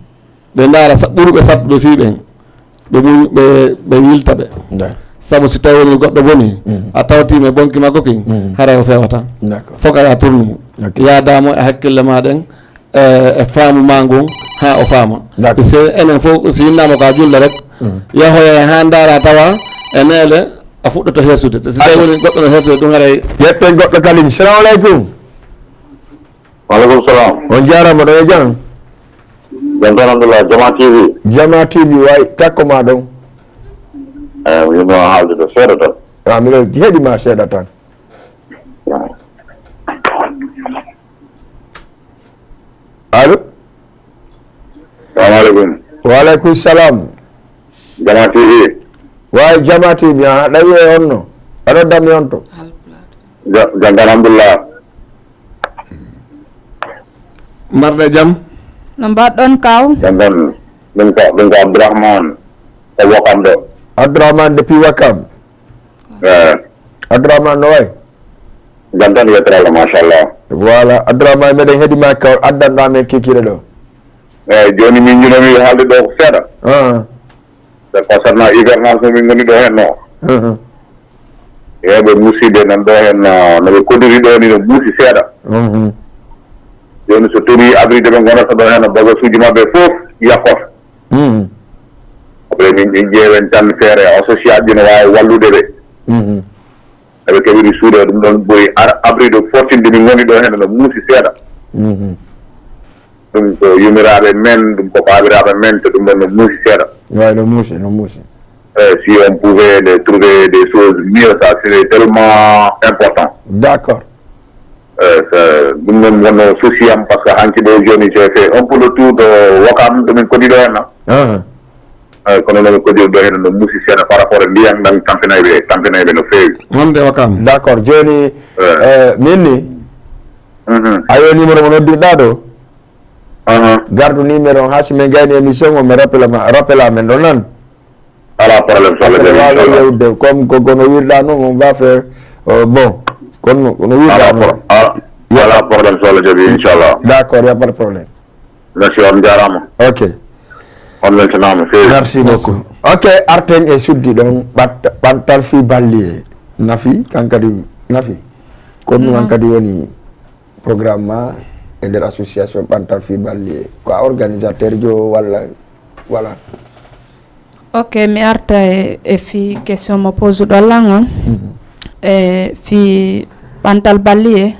ɓe ndaara sa-, ɓurɓe sattuɓe fii ɓen, ɓe muñ-, ɓe, ɓe yilta ɓe. D'accord. Sabu si tawi woni goɗɗo boni, mhm, a tawtiima e bonki makko kin, mhm, haray o feewata. D'accord. Fof kay a turnu mo. Ok. Yaadaa mo e hakkille ma ɗen, e, e faamu ma ngun haa o faama. D'accord. Si enen fof, si innaama ko a julɗo rek, mhm, yahoya haa ndaara tawa e neele a fuɗɗoto hersude. Si tawi woni goɗɗo no hersude ɗum haray. Yetten goɗɗo kadi. Salamu aleykum. Wa aleykum salam. On jaaraama, ɗo e jam? Jam tan, alhamdulillah. Jama T V. Jama T V, waay, takko ma ɗon. Eh, mi yiɗno haaldude seeɗa tan. Ah, miɗo heɗi ma seeɗa tan. Allo? Salamu aleykum. Wa aleykum salam. Jama T V. Waay, Jama T V, ah, ɗawi e on no. Aɗo dammi on to. Ja-, jam tan, alhamdulillah. Marɗa jam? No mbaɗɗon, kaw? Jam tan. Ɗum ko, ɗum ko Abdourahmane. Ko Wokam ɗo. Abdourahmane depuis Wakam. Eh. Abdourahmane, no wayi? Jam tan, yettere Allah, machallah. Voilà, Abdourahmane, meɗen heɗi ma ko addanɗo amen kikiiɗe ɗo. Eeyi, jooni min njinomi haalde ɗo ko seeɗa. Ah. C'est concernant hivernage mo min ngoni ɗo heen no. Mhm. Eeyi, ɓe musiɓɓe nan ɗo heen, ah, no ɓe koddiri ɗo ni no muusi seeɗa. Mhm. Jooni so torii abri de ɓe ngonata ɗo heen, bagasuuji maɓɓe fof yakkoto. Mhm. Après min, min ƴeewen tan feere, association ji no waawi wallude ɓe. Mhm. Eɓe keɓiri suuɗe, ɗum ɗon ɓuri ar-, abride fortinde min ngoni ɗo heen no muusi seeɗa. Mhm. Ɗum ko yumiraaɓe men, ɗum ko baabiraaɓe men, to ɗum ɗon no muusi seeɗa. Waay, no muusi, no muusi. Eh, si on pouvait les trouver des choses mieux, ça serait tellement important. D'accord. Eh, ça, ɗum noon wonno souci am, parce que hanki ɗo jooni, j'ai fait un peu le tour de Ouakam, ɗo min kodi ɗo henna. Ah. Eh, kono noon ko jogɗo heen no muusi seeɗa par rapport e ndiyan ɗan, tampinay ɓe, tampinay ɓe no feewi. Wonde o kam. D'accord, jooni, eh, min ni, mhm, a yo numéro mo noddirɗa ɗo. Aha. Gardu numéro on, haa si min gayni émission o, mi rappela ma, rappela men ɗo nan. Alaa problème, so Allah jaɓi, inchallah. Yewde, comme ko, kono wirɗa noon, on va faire, euh, bon, kono, kono wirɗa noon. Alaa pro-, alaa, alaa problème, so Allah jaɓi, inchallah. D'accord, y a pas de problème. Merci, on jaaraama. Ok. On weltanaama feewi. Merci beaucoup. Ok, arten e suddi ɗon ɓat-, ɓantal fii balliye. Nafi, kan kadi nafi. Ko ɗum an kadi woni programme ma e nder association ɓantal fii balliye. Ko a organisateur jo walla, voilà. Ok, mi arta e, e fii question mo pose ɗo lan on. Mhm. E fii ɓantal balliye,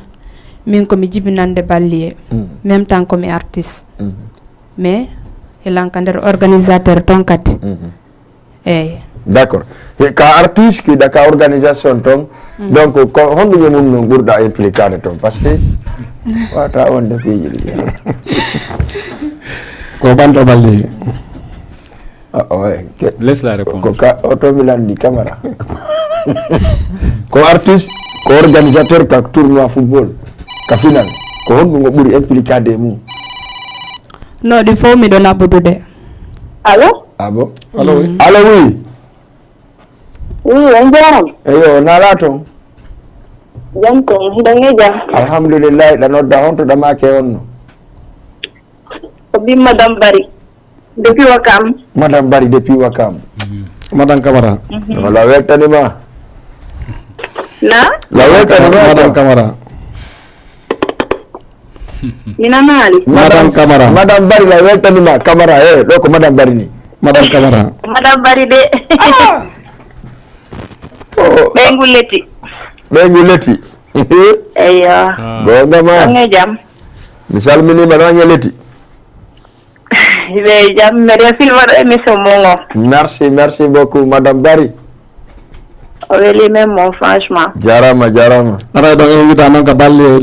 min ko mi jibinande balliye. Mhm. Même temps ko mi artiste. Mhm. Mais, hilan ka nder organisateur ton kadi. Mhm. Eyi. D'accord. He, ka artiste, ki da ka organisation ton. Mm. Donc, ko honɗum e mum non ɓurɗa implicade ton? Parce que wata wonde piiji ɗi. Ko ɓanto balliye. Ah, ouais. Ke-, laisse la réponse. Ko ka, oto mi landi Camara. Ko artiste, ko organisateur ka tournoi football, ka final. Ko honɗum o ɓuri implicade e mum? No, ɗi fof miɗo naɓudude. Allo? Ah bon? Allo, oui. Mm. Allo, oui. Oui, on jaaraama. Eyo, nala ton? Jam ton, hiɗon e jam? Alhamdulillah, ɗa nodda honto ɗa make on no? Ko bi Madame Bari. Depuis Wakam. Madame Bari depuis Wakam. Madame Camara. Mhm. Yo Allah weltanima. Na? La weltanima, Madame Camara. Mina maali. Madame Camara. Madame Bari la weltanima, Camara, eh, ɗo ko Madame Bari ni. Madame Camara. Madame Bari de. Ah! Oh. Ɓeyngu leti. Ɓeyngu leti. Eyyo. Ah. Goonga ma. On e jam? Mi salminima, no on e leti? Ɓe jam, mbeɗa filma ɗo émission mon o. Merci, merci beaucoup, Madame Bari. O weli men mo, franchement. Jarama, jarama. Aray ɗon en wita noon ka balle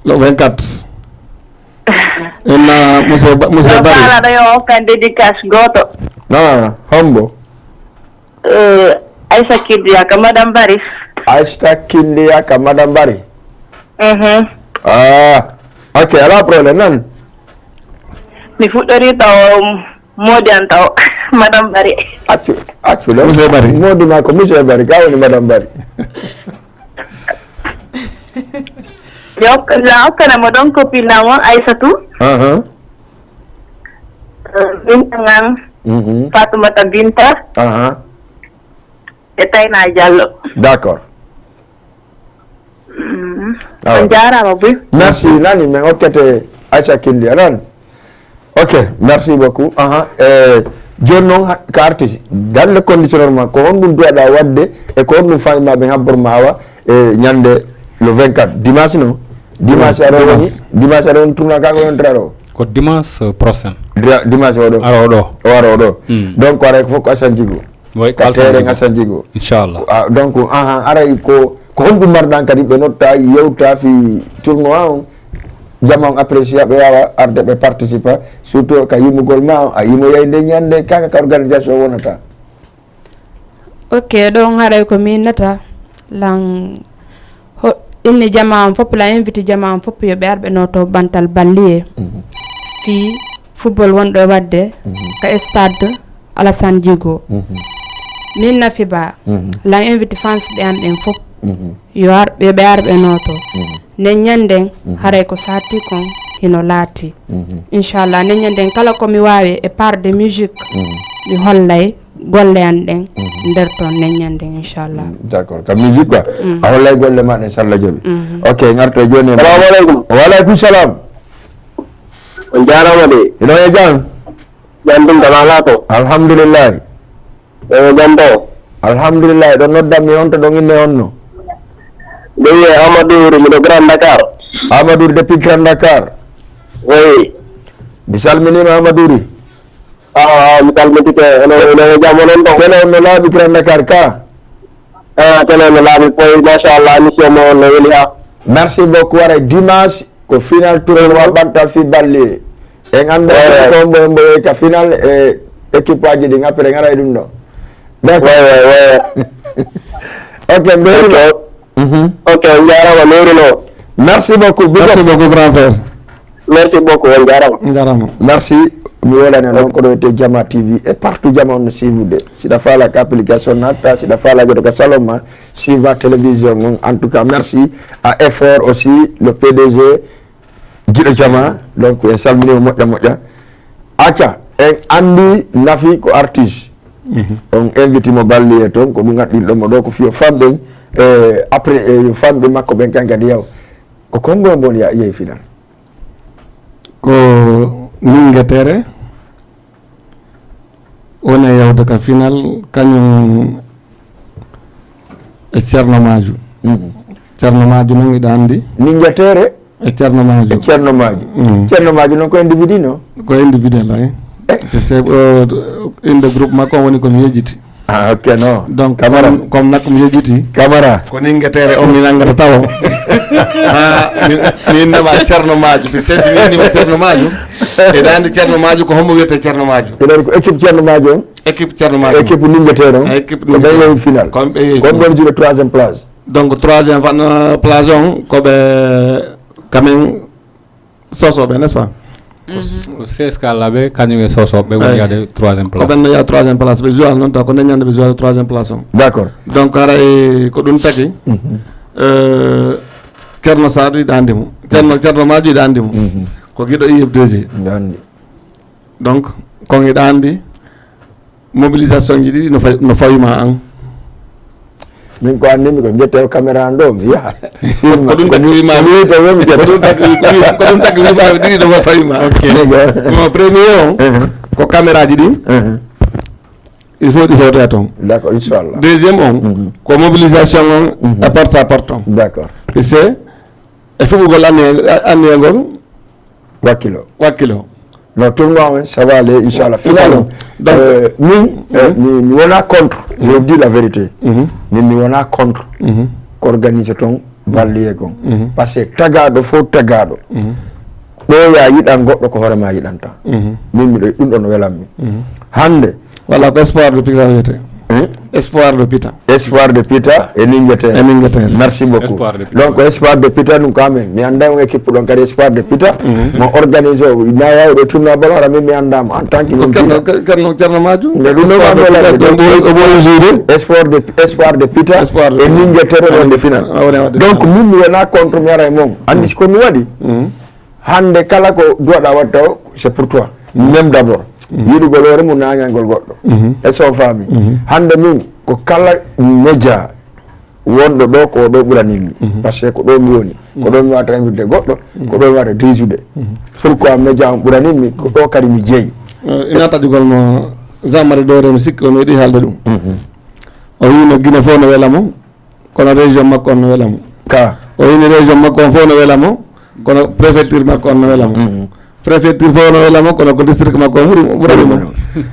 le vingt-quatre. Inna monsieur Ba- monsieur Ɗo Bari. Kaalaɗo yo hokkan dédicace gooto. Ah, hombo? Eh, Aissa Kidiya ka Madame Bari. Aista Kindiya ka Madame Bari. Mhm. Ah, ok, ala problème nan. Mi fuɗɗori taw moodi an taw Madame Bari. Accu, accu ɗo. Monsieur Bari. Modi ma ko monsieur Bari, ka woni Madame Bari. Yo la okkana mo ɗon copine am on Aissatou. Aha, Eh, Binta Ngan, mhm, Fatoumata Binta, aha. e Tayna Diallo. D'accord. Mm. Awa. On jarama buy. Merci, nani men okkete Aissa Kindiya nan. Ok, merci beaucoup. Aha, eh, joni noon ha- ka artiste, dans le conditionnel ma, ko honɗum duwaɗa wadde e ko honɗum fami ma ɓe habbor ma awa e ñande le vingt-quatre, dimanche non? Dimanche aɗo woni, Dimanche. Dimanche aɗo woni tournoi ka ko yontirata o? Ko dimanche prochain. Dia- Dimanche oɗo? Ara oɗo. O ara oɗo. Mm. Donc ko aray ko fof ko Assane Djigo. Way Ka ko Assane terrain Djigo. Assane Djigo. Inchallah. Ah, donc ahan, aray ko ko honɗum marɗan kadi ɓe notta yewta fi tournoi on? Jama on apprécia ɓe wawa arde ɓe participa, surtout ka yimugol ma on, a yimoyay nde ñande kaka ka organisation wonata. Ok, ɗon haray ko min nata lan ho- inni jama on fof, lan inviti jama on fof yo ɓe arɓe no to bantal balliye fii football wonɗo e wadde ka stade Alassane Djigo. Min Nafi Ba, lan inviti fans ɓe an ɓen fof yo ar ɓe ɓe arɓe no to. Nen ñanden haray ko sati kon hino laati. Inchallah nen ñanden kala ko mi wawi e part de musique mi hollay golle an ɗen nder ton nen ñanden inchallah. D'accord, ka musique quoi. A hollay golle ma ɗen salla jooɓi. Ok, garto e joni e ma. Salamu aleykum. Wa aleykum salam. On jarama de. Ino e jam? Jam ɗum tan ala to. Alhamdulillahi. Ewo jam to. Alhamdulillahi, ɗon noddan mi on to ɗon inne on no? Ɗum wiye Amadou Ry, miɗo Grand Dakar. Amadou Ry depuis Grand Dakar. Oui. Mi salminima Amadou Ry. Ah, mi salmitike. Eno eno e jam onon to. Kala on no laaɓi Grand Dakar ka? Ah, tele no laaɓi poy, machallah, émission mo on no weli ha. Merci beaucoup. Waray dimanche ko final tournoi ɓantal fi balle. En annda ko mbo mbo yehi ka final e équipe aji ɗin, après en aray ɗum ɗo. D'accord. Ouais, ouais, ouais. Ok, mbeeri. Ok. Mhm. Ok, on jarama, meeri no. Merci beaucoup. Big Merci up. Beaucoup grand frère. Merci beaucoup, on jarama. Jarama. Merci. Mi welani noon ko ɗo wiyetee Jama T V e partout Jama on no siibude. Siɗa faala ka application natta, siɗa faala joto ka salon ma, siiva télévision on. En tout cas, merci à Effort aussi, le P D G, Jiɗo Jama. Donc en salminii mo moƴƴa moƴƴa. Acca, en anndi Nafi ko artiste. On inviti mo balliye toon, ko ɗum ngaɗɗinɗo mo ɗo, ko fiyo famɗen. E après e yo famɓe makko ɓen kan kadi yaw. Ko konngol ngol ya yehi final. Ko Ningetere woni e yawde ka final, kañum e Ceerno Maaju. Ceerno Maaju noon, iɗa anndi. Ningetere e Ceerno Maaju. E Ceerno Maaju. Mm. Ceerno Maaju noon ko individu no? Ko individuel, ay. Parce que, euh, innde groupe makko on woni ko mi yejjiti. Ah, ok, non. Donc, Camara. Comme, comme nak mi yejjiti. Camara. Ko Ningetere on mi nanngata tawo. Ah, mi, mi innama Ceerno Maaju. Parce que si mi innima Ceerno Maaju, eɗa anndi Ceerno Maaju, ko hombo wiyetee Ceerno Maaju? Eɗen ko équipe Ceerno Maaju on? Équipe Ceerno Maaju. Équipe Ningetere on? Ah, équipe ko ɓen yehi final. Ko ɓe yehi final. Ko ɓen jiɓe troisième place. Donc, troisième fan-, place on, ko ɓe, quand même, Sosoɓe, n'est-ce pas? Ko, ko C S K Labe, kañum e Sosoɓe woni yaade troisième place. Ko ɓen no yaha troisième place, ɓe joue noon taw ko nden ñande ɓe joue troisième place on. D'accord. Donc, haray ko ɗum tagi, euh, Ceerno Saadu iɗa anndi mo. Ceerno, Ceerno Maaju iɗa anndi mo. Ko giɗo I F D G. Iɗa anndi. Donc, kon iɗa anndi, mobilisation ji ɗiɗi no fay-, no fawima an. Min ko anndi mi ko jette o caméra an ɗo, mi yaha. Film ko ɗum tagi wima mi to wemi jette. Ko ɗum tagi, ko ɗum tagi wima mi ɗiɗi no fawima. Ok. Mo premier on, ko caméra ji ɗin. Il faut ɗi hewtoya toon. D'accord, inchallah. Deuxième on, ko mobilisation on, e porte à porte on. D'accord. Parce que e fuɓugol anni, anni e ngol, Wakkilo. Wakkilo. No, tournoi on, ça va aller, inchallah. Final on, donc, euh, min, euh, mi, mi wona contre, je vous dis la vérité. Min, mi wona contre ko organiser ton ballier kon. Parce que tagaɗo fof tagaɗo, ɗo ya yiɗan goɗɗo ko hoore ma yiɗanta. Min, miɗo, ɗum ɗon welanmi. Hannde, walla ko espoir de pita wiyete. Hein? Espoir de pita. Espoir de pita e Ningetere. E Ningetere. Merci beaucoup. Espoir de pita. Donc, espoir de pita, ɗum ko amen. Mi annda on équipe ɗon kadi, espoir de pita. Mo organise o, na yawɗo tournoi ballon, hara min mi annda mo en tant que ko min Ceerno, pita. Ceerno, Ceerno Maju. Nde ɗum ɗo espoir de pita, donc, o ɓuri jouer. Espoir de, espoir de pita. Espoir de pita. E Ningetere wonde final. Ah, woni wadde donc, final. Min mi wona contre, mi ara e mon. Anndi si ko mi waɗi. Hannde kala ko duwaɗa waɗta o, c'est pour toi. Même d'abord. Yiɗugol hoore mum, nañangol goɗɗo. E so faami. Hannde min, ko kala média wonɗo ɗo, ko ɗo ɓuranimmi. Parce que ko ɗo mi woni. Ko ɗo mi wata invité goɗɗo, ko ɗo mi wata diisude. Pourquoi média on ɓuranimmi? Ko ɗo kadi mi jeyi. Eh, ina taƴugol mo Jean Marie Doré, mi sikki on yiɗi haalde ɗum. O wiino Guinée fof no wela mo. Kono région makko on no wela mo. Ka. O wini région makko on fof no wela mo, kono préfecture makko on no wela mo. Préfecture fof no wela mo, kono ko district makko on ɓuri, ɓurani mo.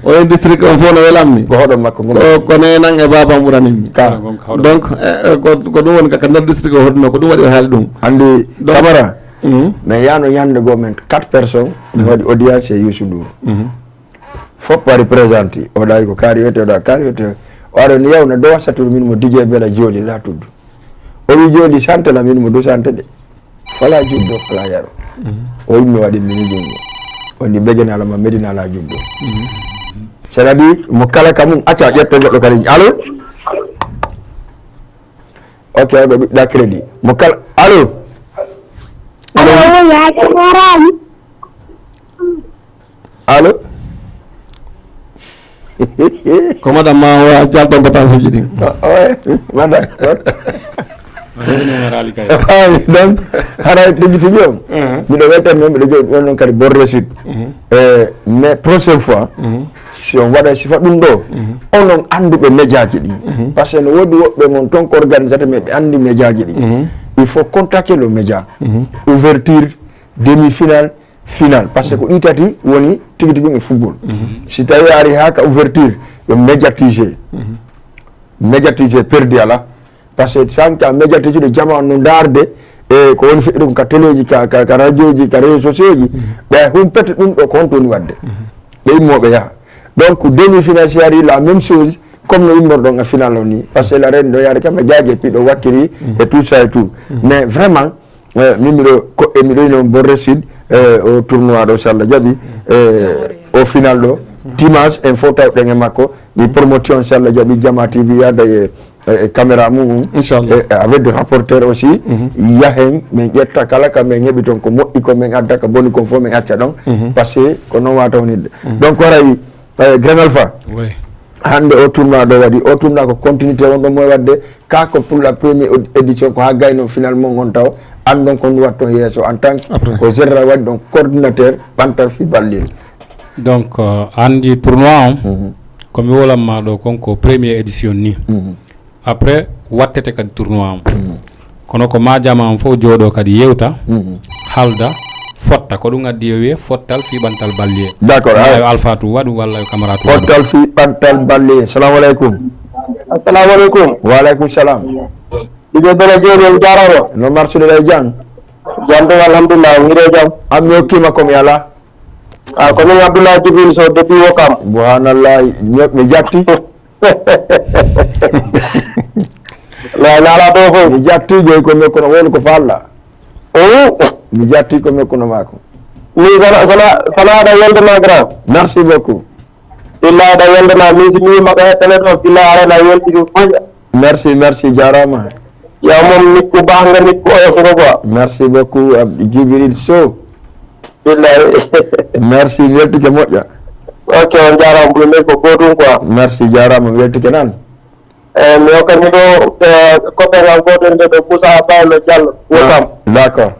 O wini district on fof no welammi. Ko hoɗo makko ngol. Ko, ko nenan e baaba on ɓuranimmi. Ka. Donc, eh, eh, ko, ko ɗum woni ka, ka nder district o hoɗuno, ko ɗum waɗi o haali ɗum. Anndi donc, Camara, min yano ñande goo min quatre personnes, mi waɗi audience e Youssou Ndour. Fof wari présenté, o ɗawi ko kaari wiyete, o ɗawi kaari wiyete. O ari, o ni, "Yaw, no dowa sattude min mo Didier Bela Joli la tudd." O wi, "Joli sante la min mo du sante de. Fala juddo, fala yaro." O yimmi waɗi mini jungo. O ni, "Ɓegene ala ma Medina la juddo." C'est-à-dire, mo kala ka mum, acca ƴetto goɗɗo kadi. Allo? Ok, oɗo ɓiɗɗa crédit. Mo kala, allo? Allo, ya, Jaram. Allo? Ko madame ma o jalton ko passe uji ɗin. Ah, ouais, madame. Ah, oui, donc, haray tigi tigi on. Miɗo weltan men, miɗo jooɗi ɗon noon kadi Borre Sud. Eh, mais prochaine fois, si on waɗa sifa ɗum ɗo, onon annduɓe médiaji ɗin. Parce que no woodi woɓɓe mon ton ko organisate, mais ɓe anndi médiaji ɗin. Il faut contacter le média. Ouverture, demi-finale, final. Parce que ko ɗi tati woni tigi tigi e football. Si tawi a ari haa ka ouverture, yo médiatiser. Médiatiser perdi ala. Parce que sanka médiatiser ɗo jama no ndaarde e ko woni feƴƴude ko ka téléji, ka, ka, ka radioji, ka réseaux sociaux ji. Ɓe humpete ɗum ɗo ko honto woni waɗde. Ɓe immo ɓe yaha. Donc, demi-finale si ari la même chose, comme no immorɗon e final o ni. Parce que la reine ɗo yaade kam e jaaje piɗo wakkiri e tout ça et tout. Mais vraiment, eh, min miɗo ko, e miɗo ino Borre Sud, eh, o tournoi ɗo, so Allah jaɓi, eh, o final ɗo, dimanche, en fof tawɗen e makko, mi promotion, so Allah jaɓi, Jama T V yaada e, e, e caméra mum, inchallah. E, e avec des rapporteurs aussi, yahen, min ƴetta kala ka min heɓi toon ko moƴƴi ko min adda, ka boni kon fof min acca ɗon, parce que ko noon wata wonirde. Donc, haray, eh, Grand Alpha, oui. Hannde o tournoi ɗo waɗi, o tournoi ko continuité wonɗo mo e waɗde, ka ko pour la première od-, édition, ko haa gayno final mo ngon taw, anndon ko ndu watton yeeso en tant que ko général waɗi ɗon coordinateur ɓantal fi ballel. Donc, euh, anndi tournoi on, ko mi wolamma ɗo kon ko première édition ni. Après, wattete kadi tournoi on. Kono ko ma jama on fof jooɗo kadi yewta, halda, fotta. Ko ɗum addi yo wiye fottal fi ɓantal balliye. D'accord, ma ay. Yo Alpha tu waɗu walla yo Camara tu waɗu. Fottal fi ɓantal balliye. Salamu aleykum. Assalamu aleykum. Wa aleykum salam. Ɗiɗo bela jooni on jarama. No marsude ɗa e jam? Jam ɗum alhamdulillah, on hiɗo jam? An mi hokkima ko mi ala. Ah, ko min Abdoulaye Jibril Sow depuis Wokam. Subhanallah, mi, mi jatti. La, la, la, ɗo fof. Mi jatti joyi ko mi kono woni ko falla. Oh. Mi jatti ko mi kono mako. Ni sana, sana, sana da yelde ma grand. Merci beaucoup. Billahi da yelde ma, min si mi mako hettene ɗo, billahi ara na yelti ɗum fof. Merci, merci, jarama. Ya moom nit ku baax nga, nit ku oyof nga quoi. Merci beaucoup, Abdou Djibril Sow. Billahi. Merci, mi weltike moƴƴa. Ok, on jarama, ɓuri men ko gotum quoi. Merci, jarama, mi weltike nan. Eh, mi hokkani ɗo, eh, copain am goto nde ɗo Moussa Baylo Diallo, Wokam. D'accord.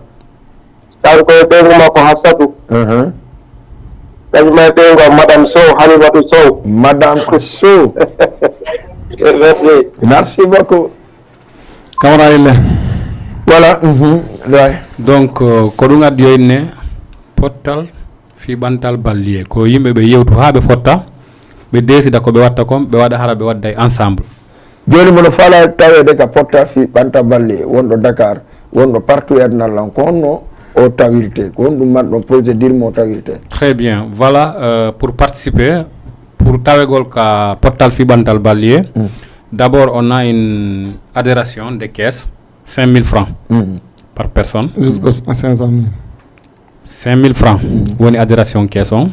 Kanko e ɓeyngu makko Hassatu. Mhm. Kañum e ɓeyngu am, Madame Sow, Halimatu Sow. Madame Sow. Merci. Merci beaucoup. Kamara Ille. Voilà, mhm, ouais. Donc, euh, ko ɗum addi o inne pottal Fii ɓantal balliye, ko yimɓe ɓe yewtu haa ɓe fotta, ɓe desida ko ɓe watta kon, ɓe waɗa hara ɓe wadday ensemble. Jooni mo no faalaa taweede ka portal fii ɓantal balliye wonɗo Dakar, wonɗo partout e aduna lan, ko honno o tawirte? Ko honɗum man ɗon procédure mo tawirte? Très bien. Voilà, euh, pour participer, pour tawegol ka portal fii ɓantal balliye, d'abord on a une adhération de caisse, cinq mille francs par personne. Jusqu'à cinq cent mille. Cinq mille francs woni adhération caisse on.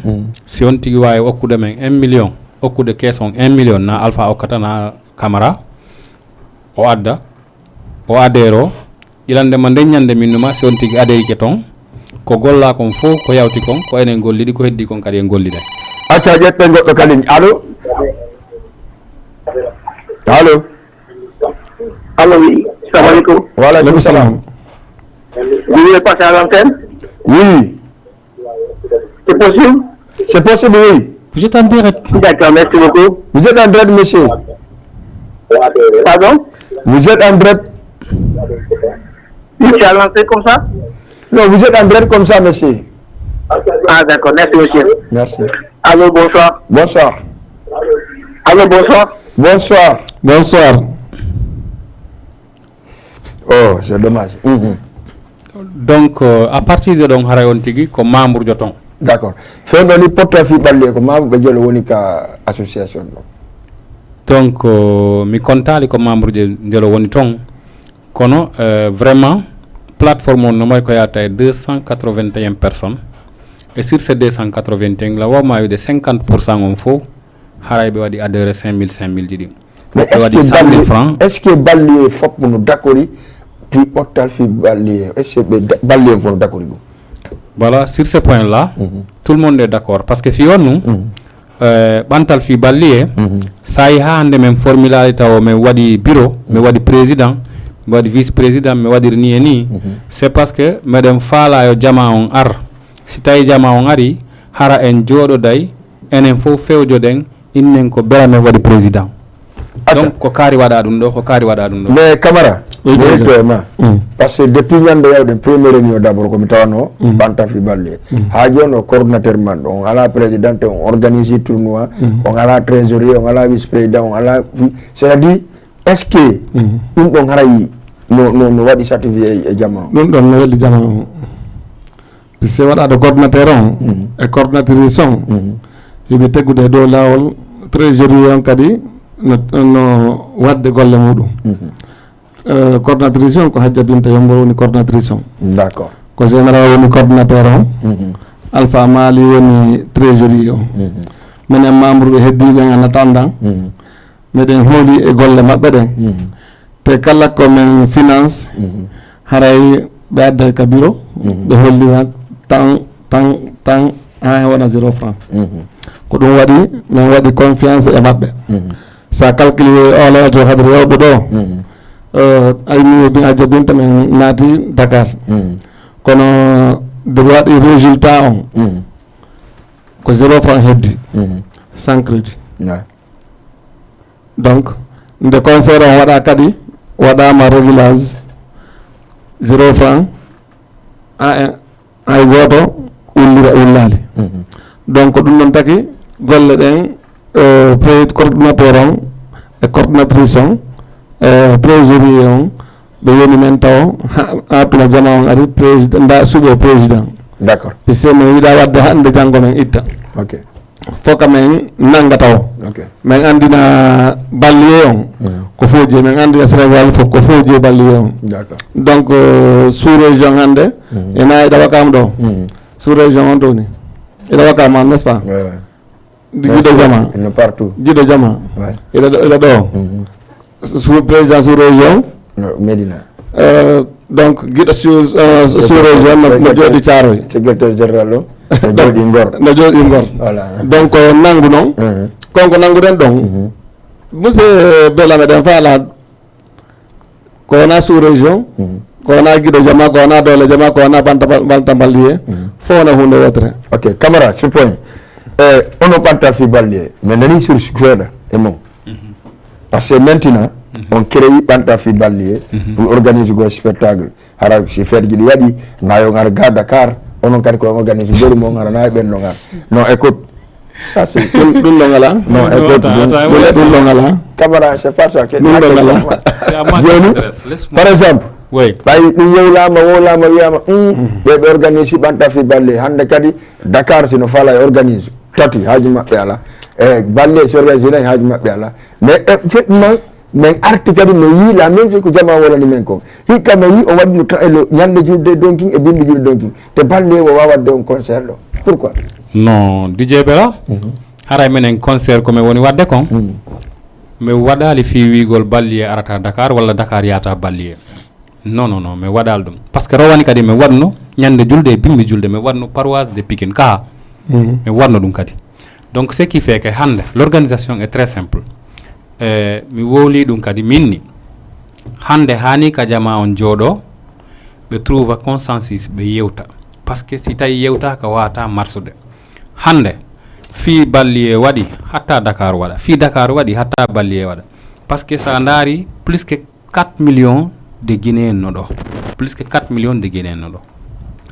Si on tigi waawi okkude men un million, okkude caisse on un million, na Alpha okkata, na Camara, o adda, o adhère o, ƴilande ma nden ñande min numa, si on tigi adhérike ton, ko gollaa kon fof, ko yawti kon, ko enen gollidi, ko heddi kon kadi en gollida. Acca ƴetten goɗɗo kadi. Allo? Allo? Allo, oui. Salam alaikum. Wa alaikum salam. Vous voulez passer à l'antenne? Oui. C'est possible? C'est possible, oui. Vous êtes en direct. D'accord, merci beaucoup. Vous êtes en direct, monsieur. Pardon? Vous êtes en direct. Oui, c'est à l'antenne comme ça? Non, vous êtes en direct comme ça, monsieur. Ah, d'accord, merci, monsieur. Merci. Allô, bonsoir. Bonsoir. Allô, bonsoir. Bonsoir. Bonsoir. Oh, c'est dommage. Mhm. Donc, euh, à partir de ɗon, haray on tigi ko membre jo ton. D'accord. Fewndo ni portal fii ɓalli e ko membre ɓe jolo woni ka association ɗo. Donc, euh, mi kontaali ko membre je njelo woni ton. Kono, euh, vraiment, plateforme on no mari ko yaata e deux cent quatre-vingt-un personnes. Et sur ces deux cent quatre-vingt-un, la wawma wiide cinquante pour cent on fof, haray ɓe waɗi adhéré cinq mille, cinq mille ji ɗin. Mais ɓe est-ce waɗi que cent mille balli, francs. Est-ce que balli e fof no dakori fii ɓortal fii balli e? Est-ce que ɓe da-, balli en fof no dakori ɗum? Voilà, sur ce point-là, tout le monde est d'accord. Parce que fii on ɗum, euh, ɓantal fii balli e, so a yii haa hannde min formulaali taw min waɗi bureau, min waɗi président, min waɗi vice-président, min waɗiri nii e nii. C'est parce que meɗen faalaa yo jamaa on ar. Si tawi jamaa on ari, hara en jooɗoday, enen fof fewjoɗen, innen ko bela men waɗi président. Acca. Donc, ko kaari waɗa ɗum ɗo, ko kaari waɗa ɗum ɗo. Mais Camara, oui, mi président. Wonto e ma. Mm. Parce que depuis ñande yawɗen première réunion d'abord ko mi tawano, mm, ɓantal fii balli e. Mm. Haa jooni o coordinateur man ɗo, on alaa président, on organise tournoi, mm, on alaa trésorier, on alaa vice-président, on alaa, c'est-à-dire, est-ce que, mm, ɗum ɗon haray no, no, no waɗi satisfait e, e jamaa on? Ɗum ɗon no welli jamaa on. Puisque waɗaɗo coordinateur on, mhm, e coordinatrice on, mhm, yoɓe teggude e dow laawol trésorier on kadi no, no waɗde golle muɗum. Mhm. Euh, coordinatrice on ko Hajja Binta Yombo woni coordinatrice on. D'accord. Ko général woni coordinateur on. Mhm. Alpha Mali woni trésorier on. Mhm. Minen membre ɓe heddiɓe en en attendant. Mhm. Meɗen hooli e golle maɓɓe ɗen. Mhm. Te kala ko min finance, mhm, haray ɓe adday ka bureau, mhm, ɓe hollira tan, tan, tan, haa e wona zéro franc. Mhm. Ko ɗum waɗi min waɗi confiance e maɓɓe. Mhm. Sa calculé o Laylatul Qadr yawɗo ɗo, mhm, euh, ay mi bin Hajja Binta min naati Dakar. Mhm. Kono de waɗi résultat on, mhm, ko zéro franc heddi, mhm, sans crédit. Ouais. Donc, nde concert on waɗa kadi, waɗama réglage zéro franc, a, hay gooto ullira ullaali. Mhm. Donc, ko ɗum ɗon taki golle ɗen, euh, peut-être coordinateur on e coordinatrice on, e trésorier on, ɓe woni men taw, ha, ha tuma jama on ari, président, nda suɓo président. D'accord. Puisque mi yiɗa wadde hannde janngo men itta. Ok. Fof ka men nanngata o. Ok. Men anndina ballier on. Mm. Ko fof je men anndina Sénégal fof ko fof je ballier on. D'accord. Donc, euh, sous région hannde, mm, ena e Dawakam ɗo. Mm. Sous région on toni. E Dawakam, n'est-ce pas? Ouais, ouais. Giɗo jama. Ino partout. Giɗo jama. Ouais. Ila ɗo, ila ɗo. Mhm. Sous, président sous région. No, Médina. Euh, donc, giɗo sous, euh, sous région no, no jooɗi Thiaroye. Secrétaire général o, no jooɗi Ngor. No jooɗi Ngor. Voilà. Donc, ko nanngu noon. Mhm. Kon ko nannguɗen ɗon. Mhm. Monsieur Bella, meɗen faala ko wona sous région, mhm, ko wona giɗo jama, ko wona doole jama, ko wona banta, banta ballier, mhm, fof wona huunde wootere. Ok, Camara, ce point. Eh, ono ɓantal fii ballier, mais nani sur seeɗa e mum. Mhm. Parce que maintenant, mhm, on créé ɓantal fii ballier, mhm, pour organiser go spectacle. Hara si fête ji ɗi waɗi, na yo ngar ga Dakar, Onon kadi ko organisé, mboɗo mo ngara, na e ɓen no ngara. Non, écoute. Ça, c'est, ɗum, ɗum ɗo ngala. Non, écoute, attends, ɗum, attends, ɗum, ouais, ɗum ɗo ngala. Camara, c'est pas ça. Ɗum ɗo ngala. Joni, par exemple, oui, ɓay ɗum wowlama, wowlama, wiyama, hum, ɓe, ɓe organise ɓanta fi balle. Hande kadi, Dakar, sino fala e organise. Tati, haaju maɓɓe ala. E balle, si organise nayi, haaju maɓɓe ala. Mais, e, te, ma, Min arti kadi, mi yii la même chose ko jamaa wonani min kon. Hikka mi yii o waɗi no tra- no ñande julde donkin e bimbi julde donkin. Te balle o wawa waɗde on concert ɗo. Pourquoi? Non, D J Bella, haray minen concert ko mi woni waɗde kon. Mi waɗali fii wiigol balliye arata Dakar walla Dakar yaata balliye. Non, non, non, mi waɗali ɗum. Parce que rowani kadi mi waɗno ñande julde e bimbi julde, mi waɗno paroisse de Pikine ka. Mi waɗno ɗum kadi. Donc, ce qui fait que hannde, l'organisation est très simple. Eh, mi wowli ɗum kadi minni. Hannde hani ka jama on jooɗo, ɓe trouva consensus, ɓe yewta. Parce que si tawi yewta ka wata marsude. Hannde, fii balliye waɗi, hatta Dakar waɗa. Fii Dakar waɗi, hatta balliye waɗa. Parce que sa ndaari, plus que quatre millions de Guinéen no ɗo. Plus que quatre millions de Guinéen no ɗo.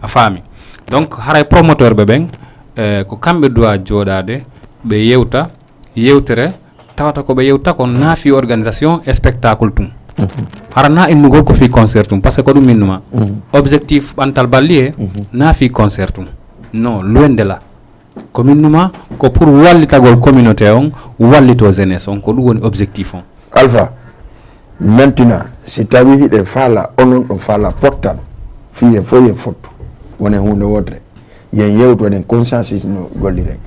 A faami? Donc, haray promoteur ɓe ɓen, eh, ko kamɓe doit jooɗaade, ɓe yewta, yewtere, tawata ko ɓe yewta kon na fii organisation e spectacle tun. Hara na innugol ko fii concert tun, parce que ko ɗum innuma. Objectif ɓantal balliye, na fii concert tun. Non, loin de là. Ko min numa ko pour wallitagol communauté on, wallito jeunesse on, ko ɗum woni objectif on. Alpha, maintenant, si tawi hiɗen faala, onon ɗon faala pottal, fii en fof yen fottu, wonen huunde wootere, yen yewtu, wonen consensus no golliren.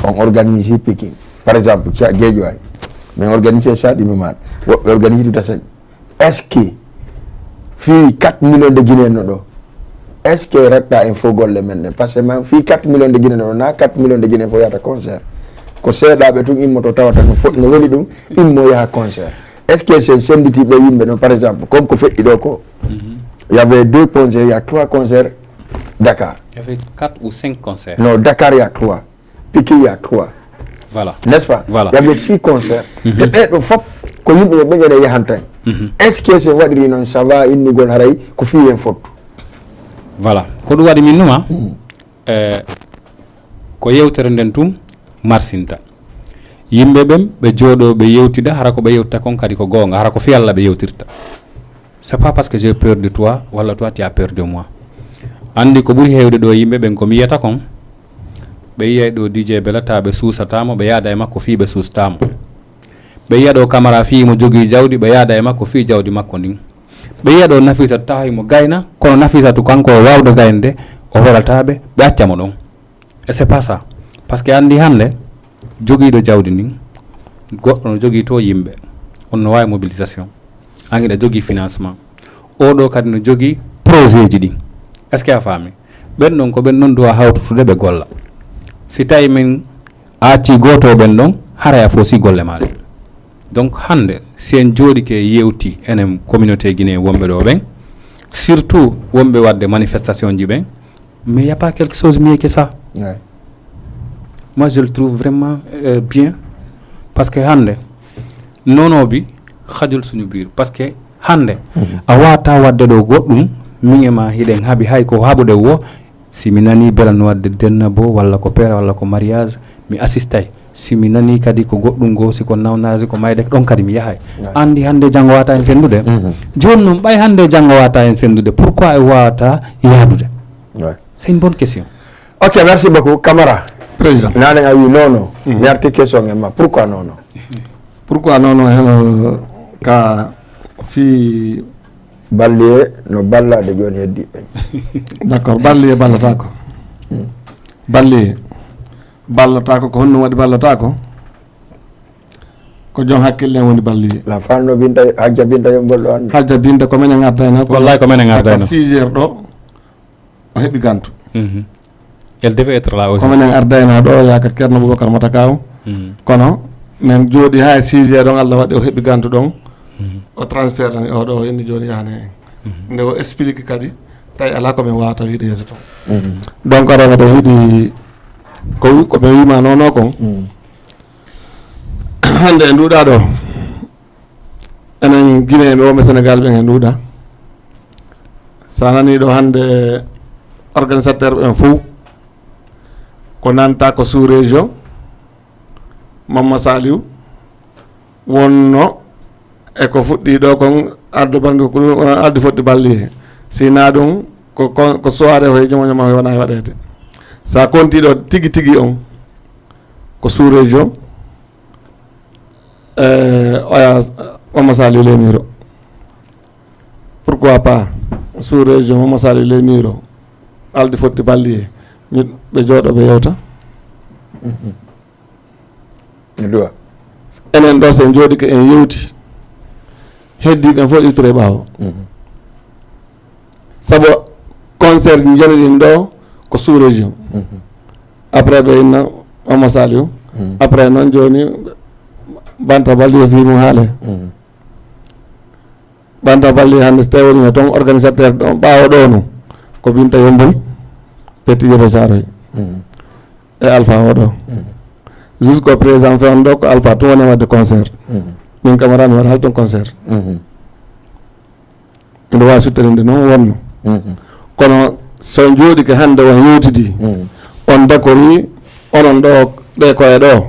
On organise pikin, par exemple, ca Guédiawaye, min organise Saɗi mi maɗa, woɓɓe organise ɗum Tasaji. Est-ce que fii quatre millions de Guinéen no ɗo, est-ce que ratta en fof golle men ɗen? Parce que man fii quatre millions de Guinéen no ɗo, na quatre millions de Guinéen fof yahata concert. Ko seeɗaɓe tun immoto tawata no fo- no weli ɗum, immo yaha concert. Est-ce que sen senditi ɓe yimɓe ɗon, par exemple, comme ko feƴƴi ɗo ko, il y avait deux concerts, il y a trois concerts Dakar. Il y avait quatre ou cinq concerts. Non, Dakar, il y a trois. Pikin, il y a trois. Voilà. N'est-ce pas? Voilà. Il y avait six concerts. Te ɓeɗo fof ko yimɓe ɓe ɓen ene yahanta en. Est-ce que so waɗiri noon, ça va innugol haray ko fii en fottu? Voilà. Ko ɗum waɗi min numa, eh, ko yewtere nden tun marsinta. Yimɓe ɓen ɓe jooɗo ɓe yewtida, hara ko ɓe yewtita kon kadi ko goonga, hara ko fii Alla ɓe yewtirta. C'est pas parce que j'ai peur de toi walla toi tu as peur de moi. Anndi ko ɓuri heewde ɗo yimɓe ɓen ko mi yiyata kon, ɓe yiyay ɗo D J Bella ta ɓe suusata mo, ɓe yaada e makko fii ɓe suusata mo. Ɓe yiya ɗo Camara fii mo jogii jawdi, ɓe yaada e makko fii jawdi makko ndin. Ɓe yiya ɗo Nafisatu ta himo gayna, kono Nafisatu kanko o waawde gaynude, o welata ɓe, ɓe acca mo ɗon. Et c'est pas ça. Parce que anndi hannde, jogiiɗo jawdi ndin, goɗɗo no jogii to yimɓe, on no waawi mobilisation. An hiɗa jogii financement. Oɗo kadi no jogii projet ji ɗin. Est-ce que a faami? Ɓen ɗon ko ɓen non doit hawtutude ɓe golla. Si tawi min acci gooto ɓen ɗon, haray a foosi golle maa ɗen. Donc hannde, si en jooɗike yewti enen communauté Guinée wonɓe ɗo ɓen, surtout wonɓe waɗde manifestation ji ɓen, mais y a pas quelque chose mieux que ça. Ouais. Moi, je le trouve vraiment, euh, bien. Parce que hannde, noonoobi hajol suñu biir. Parce que hannde, a waata waɗde ɗo goɗɗum, min e ma hiɗen haɓi hay ko haɓuɗe wo, si mi nani bela no waɗde denna bo, walla ko pera, walla ko mariage, mi assistay. Si mi nani kadi ko goɗɗum goo, si ko nawnaare, si ko mayde, ɗon kadi mi yahay. Ouais. Anndi hannde janngo waata en senndude. Jooni noon, ɓay hannde janngo waata en senndude, pourquoi e waawata yahdude? Ouais. C'est une bonne question. Ok, merci beaucoup. Camara. Président. Naane a wi non, non. Mi arti question e ma. Pourquoi non, non? Pourquoi non, non, heno ka fii balliye no ballaade jooni heddi ɓe. D'accord, balliye ballataako. Balliye ballataako, ko honno waɗi ballataako? Ko joom hakkille en woni balliye. La fanno Binta, Hajja Binta yo mbollo hannde. Hajja Binta ko menen ardayno. Wallahi ko menen ardayno. Six heures ɗo, o heɓi gantu. Mhm. Elle devait être là aussi. Ko menen ardayno ɗo, yaaka Ceerno Boubacar Mata Kaw. Mhm. Kono men jooɗi haa e six heures ɗon, Allah waɗi o heɓi gantu ɗon. Mhm. O transfert nani o ɗo, o inni jooni yahane en. Mhm. Nde o explique kadi, tawi alaa ko men waawata wiide yeeso toon. Mhm. Donc, aɗa waɗa yiɗi ko, ko ɓe wiima nono kon. Mhm. Hannde e nduuɗa ɗo, enen Guinéen ɓe wonɓe Sénégal ɓen e nduuɗa. Sa nani ɗo hannde organisateur ɓen fof, ko nanta ko sous région, Mamma Saliou wonno e ko fuɗɗi ɗo kon, addu bandu ko ɗum, addu fotti balli he. Sina ɗum ko, ko, ko soirée hoye ñoma ñoma hoye wona e waɗede. Sa konti ɗo tigi tigi on ko sous région, eh, oya Mamma Saliou Lemiro. Pourquoi pas sous région Mamma Saliou Lemiro, aldi fotti balli he, ñu-, ɓe jooɗo ɓe yewta. Duwa. Enen ɗo sen jooɗike en yewti, heddi ɓen fof ittore ɓaawo. Sabo concert jani ɗin ɗo ko sous région. Après ɓe inna Mamma Saliou. Après noon jooni Banta Baldi e fii mum haale. Banta Baldi hannde so tawi woni toon organisateur ɗon ɓaawo ɗo no ko Binta Yombol, Petit Yoro Thiaroye. E Alpha oɗo. Jusqu'au présent fewndo ɗo ko Alpha tun woni wadde concert. Min kam arani waɗa hay toon concert. Miɗo wawi suttaninde noon wonno. Kono so jooɗike hannde on yewtidi, on dakori onon ɗo ɓe koye ɗo,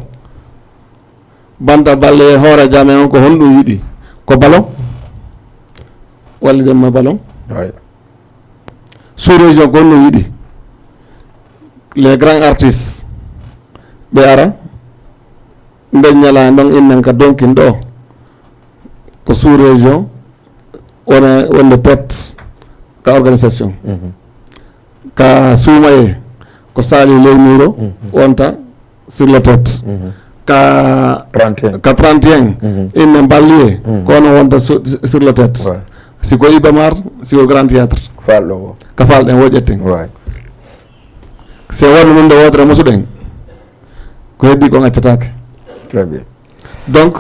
Banta Balde e hoore jam en on ko honɗum yiɗi? Ko ballon? Walliden mo ballon? Sous région ko honɗum yiɗi? Les grands artistes ɓe ara nden ñalande on, innen ka Donkin ɗo ko sous région wona wonde tête ka organisation. Ka Soumaye ko Sali Leymiro wonta sur la tête. Ka trente et un. Ka trente et un, innen Ballier ko ono wonta sur la tête. Si ko Iba Mar, si ko Grand Théâtre. Ka falɗen wo ƴetten. Se wonno ɗum nde wotere musuɗen, ko heddi ko gaccatake. Très bien. Donc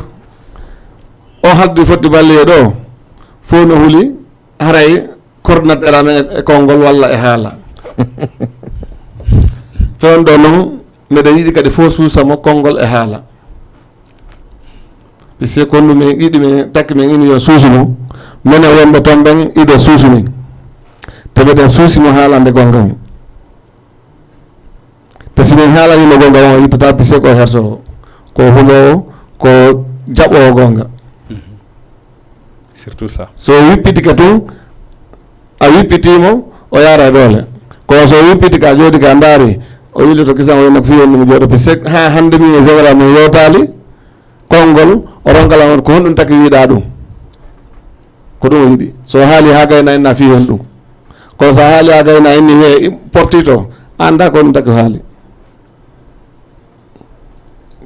o haldi fotti Ballier ɗo fof no huli, haray coordinateur amen e konngol walla e haala. Fewndo noon, meɗen yiɗi kadi fof suusamo konngol e haala. Puisque kon ɗum en yiɗi men takki men ini yo suusumo, menen wonɓe toon ɓen iɗo suusumin. Te meɗen suusimo haalande gonga on. Te si min haalani mo gonga on, o yittata puisque ko hersowo, ko hulowo, ko jaɓowo gonga. Surtout ça. So wippitike tun, a wippitimo, o yaara e doole. Kono so wippitike, a jooɗike a ndaari, o yiltoto kisan o yinna ko fii wonde mi jooɗo. Puisque ha hannde min e général min yewtaali konngol, o ronkala on ko honɗum taki wiɗa ɗum. Ko ɗum o yiɗi. So haali ha gayna inna fii honɗum. Kono so haali ha gayna inni he portito, anda ko honɗum taki o haali.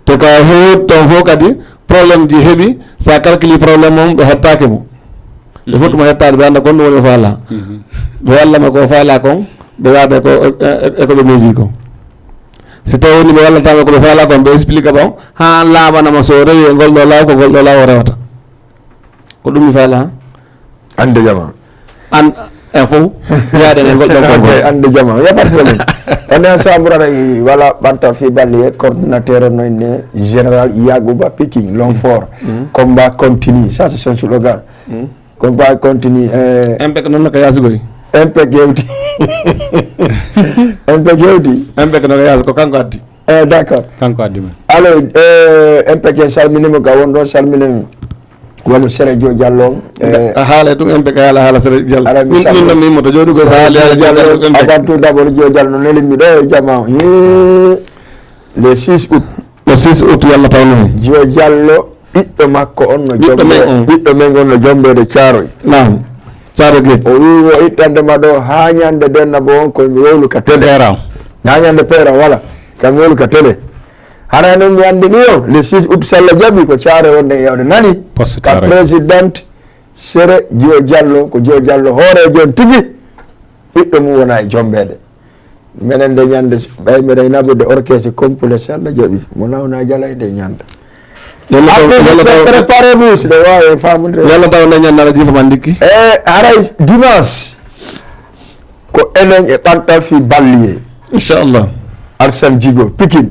Te ka heewi toon fof kadi problème ji heɓi, sa calcule problème on ɓe hettake mo. Ɓe fof tuma hettade ɓe anda kon ɗum woni o faala. Ɓe wallama ko faala kon, ɓe yaada ko e ko ɓe miiji kon. Si tawi woni ɓe wallatama ko ɓe faala kon, ɓe explique ɓon ha laaɓanama so rewi e ngol ɗo laaw ko ngol ɗo laaw o rewata. Ko ɗum mi faala. Ande jama. An en fof yaaden e ngol ɗon konngol. Ande jama. Y a pas de problème. On est ensemble avec, voilà, Banta Fi Ballier, coordinateur, on a une général Yagouba Piking, l'homme fort. Combat continue. Ça, c'est son slogan. Combat continue. Euh, M P K noon no ko yaasi koy. M P K hewti. M P K hewti. M P K no ko yaasi ko kanko addi. Eh, d'accord. Kanko addi men. Alors, euh, M P K en salminima ka won ɗon salminen. Wano Sere Jo Diallo on. Eh, A haala ɗum M P K haala haala Sere Diallo. Ala mi Min salmina. Min ɗon mi yimmoto jooɗugol so haali haala Diallo M P K. Avant tout d'abord, Jo Diallo no nelinmi ɗo e jama on. Hee. Le six août. Le six août yalla tawno. Jo Diallo ɓiɗɗo makko on no Ɓiɗɗo men on. Ɓiɗɗo men on no jombeede Caaroy. Naam. Saare Geej. O wi wo ittande ma ɗo ha ñande denna bo on ko mi wowlu ka télé. Peera. Ha ñande peera wala. Ka mi wowlu ka télé. Hana noon mi anndini on le six août salla jaɓi ko Caaroy wonde yewde nani. Poste Ka Caaroy. Président Sere Jiyo Diallo ko Jiyo Diallo hooreejo on tigi. Ɓiɗɗo mum wona e jombeede. Menen nde ñande ɓay mbeɗa naɓude orchestre complet salla jaɓi mo nawna jala e nde ñande. Yalla taw yalla taw Préparez-vous siɗa waawi e famude. Yalla taw nde ñande ala jifa man ndikki. E haray dimanche ko enen e ɓantal fi ballier. Inchallah. Arsane Djigo Pikine.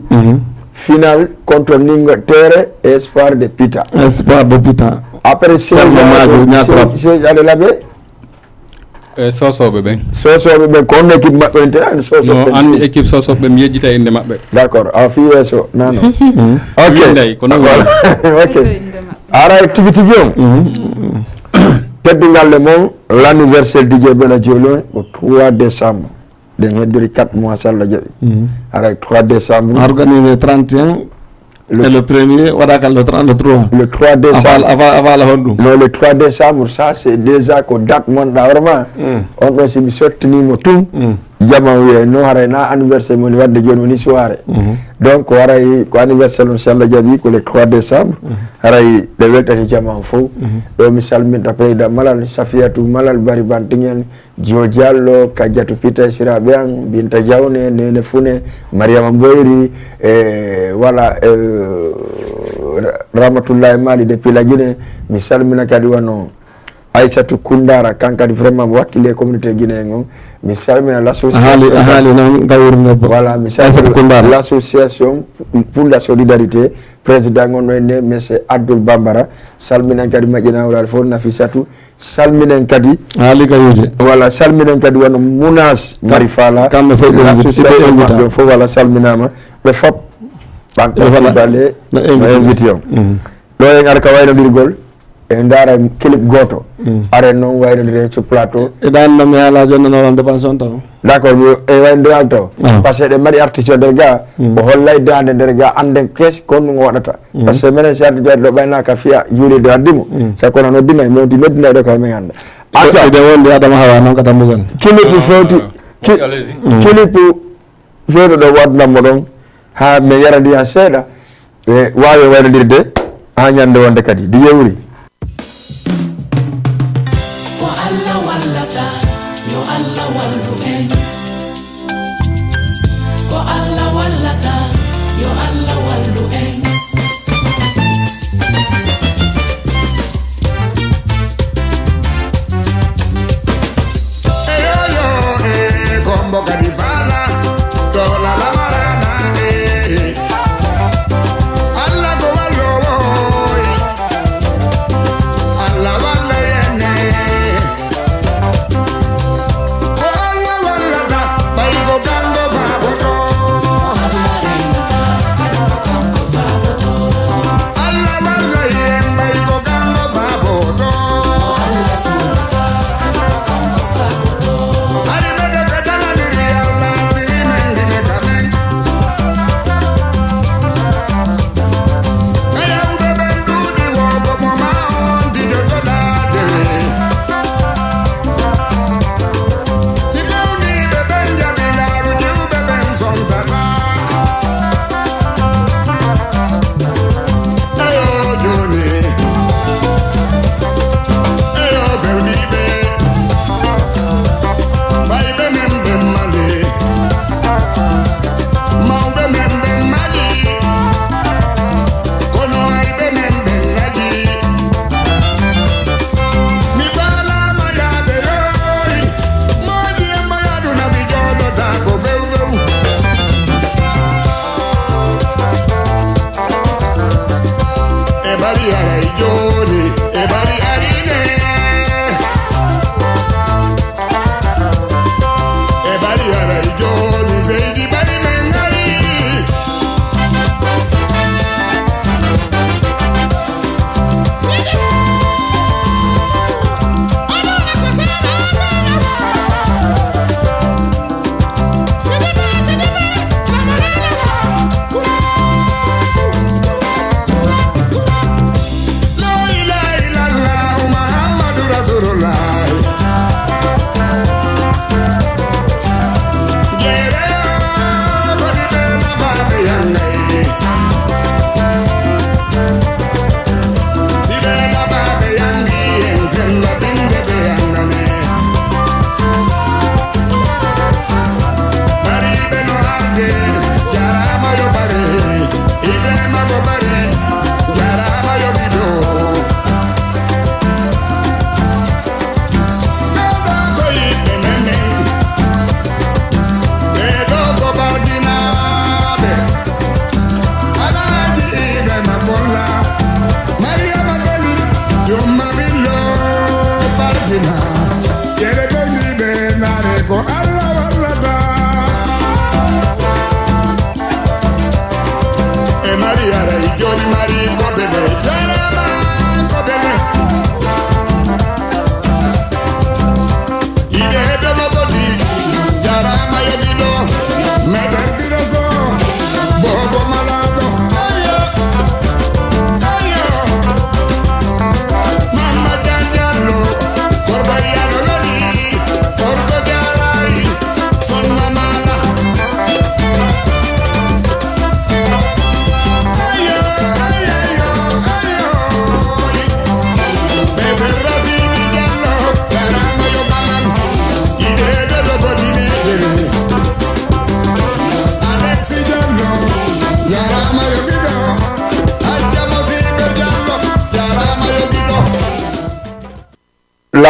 Final contre Ningo Tere et Espoir de Pita. Espoir de Pita. Après Salma Madio, Niatrap. Seydi Alé Labé. E soosooɓe ɓen. Soosooɓe ɓen ko honno équipe maɓɓe wontirani? Soosooɓe No ɓen anndi équipe soosooɓe ɓe, mi yejjita innde maɓɓe. D'accord, a fii yeeso nano. Winday ko non. Voilà. Wala. Ok. Aray tigi tigi on. Teddungal le mon, l'anniversaire D J Bella Jolly on ko trois décembre. Ɗen heddori quatre mois, so Allah jaɓi. Aray trois décembre. Organisé trente et un. Et le premier waɗaka le trente-trois. Le trois décembre. Aval aval aval honɗum? Non, le trois décembre, ça c'est déjà ko date mon ɗawarma. On ɗon si mi sottinimo tun, jama wiya no haray na anniversaire moni wadde joni woni soirée. Donc haray ko anniversaire on, si Allah jaɓi, ko le trois décembre. Haray ɓe weltati jama on fof. Ɗo mi salminta Peyda Malal, Safiyatu Malal, Bari Bantiŋen, Jio Diallo, Kajjatu Pita, siraaɓe an, Binta Jawne, Nene Fune, Mariama Boyri, e voilà, e, Ra- Ramatullahi Mali de Pila Guinée. Mi salmina kadi wano Aissatou Koundara, kan kadi vraiment mo wakkile communauté guinéen on. Mi salmina A haali l'association a haali noon gayru debbo. Voilà, mi Aissatou salmina Koundara. L'association pour la solidarité, président on no ene monsieur Abdoul Bambara. Salminan kadi majjina wulare fof Nafissatou. Salminen kadi haali gayuuje. Voilà, salminen kadi wano Mounas Marifala. Kamɓe fof ɓe invité. L'association maɓɓe fof, voilà, salminama. Ɓe fop ɓanto Voilà. Bale No no invité on. Ɗo en arka waynodirgol, en ndaara clip gooto. Are noon waynodiren sur plateau. E ɗan no mi haala jonnano on dépense on taw. D'accord, mi e wayno dal taw. Ah. Parce que ɗe mari artiste o nder ga, o hollay dande nder ga, anden kes kon no waɗata. Parce que menen si arti jooɗo ɗo ɓaynaka fiya juulirde waddi mo. Sa kono noddina, mi wonti noddina ɗo kay min anda. Acca, Ɓe wondi Adama Hawa noon ka dambugal. Clip fewti, ki- clip fewti ɗo wadnammo ɗon, ha mi yarani han seeɗa, ɓe wawi waynodirde, ha ñande wonde kadi, di yewri. Ko Allah wallata, yo Allah wallu en. Ko Allah wallata, yo Allah wallu en. Eyo, yo, e, gombo kadi fala, to lala marana, e. Allah ko wallowo, e. Allah walla yenne. Ko Allah wallata, ɓay ko kanko faboto. Allah walla yenne.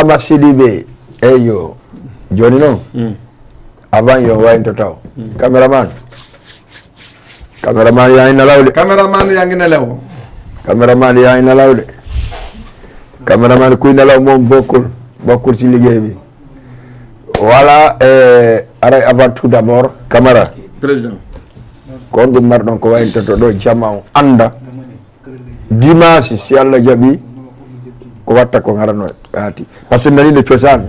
Ama Sidibé. Eyyo. Jooni noon, avant yo waynto taw. Caméraman. Caméraman yaa ina lawde. Caméraman yaa ina law. Caméraman yaa ina lawde. Caméraman kuy na law moom bokkul. Bokkul si liggéey bi. Voilà, eh, aray avant tout d'abord, Camara. Président. Ko on ɗum marɗon ko wayntoto ɗo jama on annda. Dimanche, si Allah jaɓi, ko watta ko ngarano yaati. Parce que mi nani nde cosaan,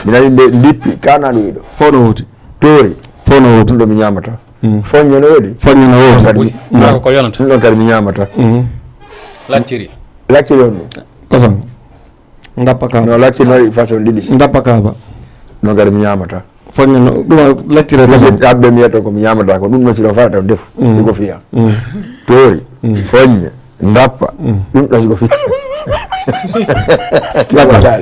mi nani nde ndippi, kana ɗum iɗo. Fof no woodi. Toori. Fof no woodi. Ɗum ɗo mi ñaamata. Mm. Foññe no woodi. Foññe no woodi. Ɗum ɗon kadi mi, Ɓuri. Ko yonata. Ɗum ɗon kadi mi ñaamata. Mm. Lacciri. Lacciri on ɗum. Kosam. Ndappa kaaba. No lacciri no waɗi façon ɗiɗi. Ndappa kaaba. Ɗum ɗon kadi mi ñaamata. Foññe no, ɗum a lacciree ko ɗum. Ɗum abbe mi yetto ko mi ñaamata ko ɗum noon si ɗo fara tan defu. Mm. Sigo fiya. Mm. Toori. Mm. Foññe. Ndappa. Mm. Ɗum ɗo sigo fiya. Ndappa.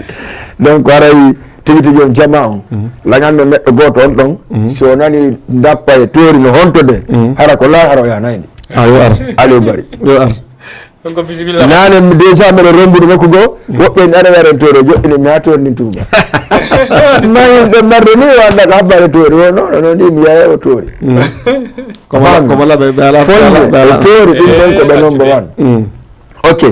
Donc haray tigi tigi on jama on. Mm. Laganno neɗɗo gooto on ɗon. Mm. Si o nani ndappa e toori no honto de. Mm. Hara ko laa hara o yahanayndi. Ah, yo ar. Aliou Bari. Yo ar. Donc, bisimilla. Naane, mi déjà mbeɗa rombude nokku goo, woɓɓe ne aɗa yara toori, joɗɗini mi haa toori ndin tuuba. Ma yimɓe marde ni, wanda ko habbaade toori, o noon, noon ni mi yara o toori. Mm. Ko mala, ko mala ɓe, ɓe ala, ɓe ala, ɓe ala. Toori, ɗum ɗon ko ɓe number one. Mm. Ok.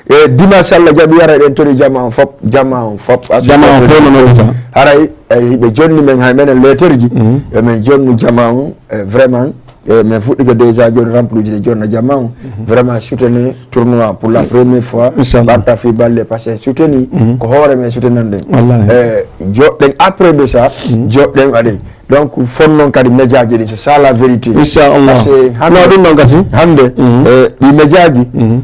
E, dimanche, Allah jaɓi, yara ɗen toori jama on fop, jama on fop. Jama on fof no noddata. Haray, e, ɓe jonni men hay menen lettre ji, mm, e men jonnu jama on, e, vraiment, E, min fuɗɗike déjà jooni remplude de jonna jama on. Mhm. Vraiment soutenir tournoi pour la première fois. Inchallah. Ɓarta fi balle parce que soutenir, mhm, ko hoore men soutenir ɗen. Wallahi. E, joɗɗen après de ça, mhm, joɗɗen waɗi. Donc, fon noon kadi média ji ɗin, c'est ça la vérité. Inchallah. Parce que hannde, non, ɗum noon gasi. Hannde, mhm, e, ɗi média ji, mhm,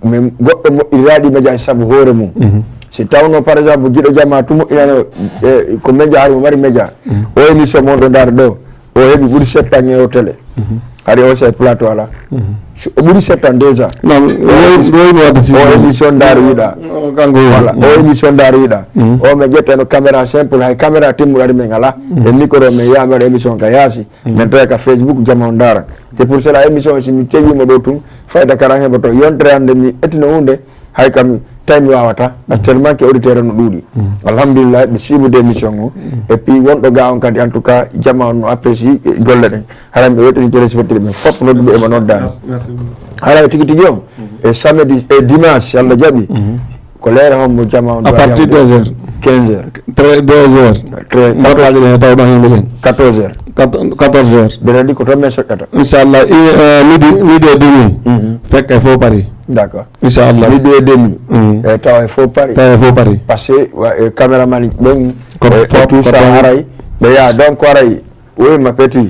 min goɗɗo moƴƴirira ɗi média ji sabu hoore mum. Mhm. Si tawno, par exemple, giɗo jama tu moƴƴinano, e, ko média, hari mo mari média. Mhm. O émission mon ɗo ndaar ɗo. O heɓi ɓuri sept ans e o télé. Mhm. Hari o say plateau ala. Mhm. Si o ɓuri sept ans déjà. Non, ɗoyno wadde si o émission ndaar yiɗa. O kanko yiɗa. Voilà, o émission ndaar yiɗa. Mhm. O mi ƴettano caméra simple, hay caméra timmuɗo ari men ala. Mhm. E micro men yamar émission ka yaasi. Mhm. Men tawi ka Facebook jama o ndaara. C'est pour cela émission si mi tegimo ɗo tun, fayda karan heɓoto yontere hannde mi ettino hunde. Hay kam, tawi mi waawata, parce que tellement que auditeur no ɗuuɗi. Mm. Alhamdulillah, ɓe siibude émission o. Mm. Et puis, wonɗo ga on kadi, en tout cas, jama on no apprécie golle ɗen. Haray ɓe wettini téléspectateur ɓe fof nodduɓe e mo noddaani. Merci, merci beaucoup. Haray tigi tigi on, mm, e samedi, e dimanche, si Allah jaɓi, mm, ko leere hombo jama on à partir de deux heures. Quinze heures. Très, deux heures. Très, mboɗo waɗi ɗen e taw ɗon hemɓe ɗen. Quatorze heures. Quat-, quatorze heures. Mbeɗa anndi ko toon min soƴƴata. Inchallah, i-, eh, midi, midi et demi. Mhm. Fekka e fof Paris. D'accord. Inchallah. Midi et demi. Mm. E tawa e fof Paris. Tawa e fof Paris. Parce que wa-, e caméraman ɓen, ko e, e fof, tout ko ça fof. Haray, ɓe yaa, donc haray, oui, ma petit,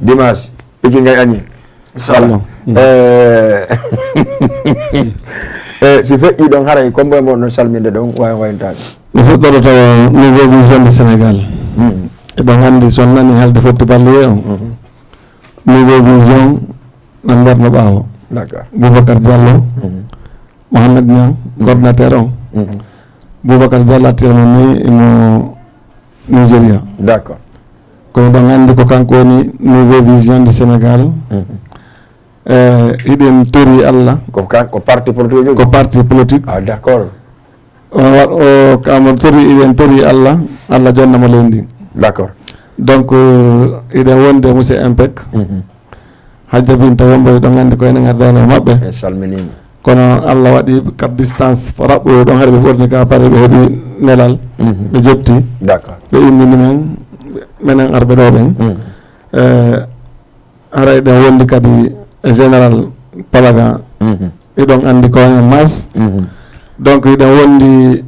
dimanche, piki ngay añi. Inchallah. Voilà. Mm. Eh, eh, si feƴƴi ɗon haray, ko mboy mo no salminde ɗon, wawi wayntade. Mi fuɗɗoro tawa Nouveau Vision du Sénégal. Mm. Eɗon anndi so nani haalde fotti ballier on. Mhm. Nouveau Vision, nan ngarno ɓaawo. D'accord. Boubacar Diallo, mhm, Mohamed Niang, mhm, coordinateur on. Mhm. Boubacar Diallo actuellement ni imo Nigeria. D'accord. Kono ɗon anndi ko kanko woni Nouveau Vision du Sénégal. Mhm. Eh, hiɗen tori Allah. Ko kan-, ko parti politique o jogi? Ko parti politique. Ah, d'accord. On wa-, o, kamo tori, hiɗen tori Allah, Allah jonnamo leydi. D'accord. Donc, eh, hiɗen wondi e monsieur Impec. Mhm. Hajja Binta Wombo, ɗon anndi ko enen ardano e maɓɓe. En salminima. Kono Allah waɗi ka distance raɓɓoyo ɗon, haɗa ɓe ɓorni ka pare ɓe heɓi nelal. Mhm. Ɓe jotti. D'accord. Ɓe innini men, menen arɓe ɗo ɓen. Mhm. Eh, haray ɗen wondi kadi e général Palaga. Mhm. Eɗon anndi ko en masse. Mhm. Donc, eɗen wondi,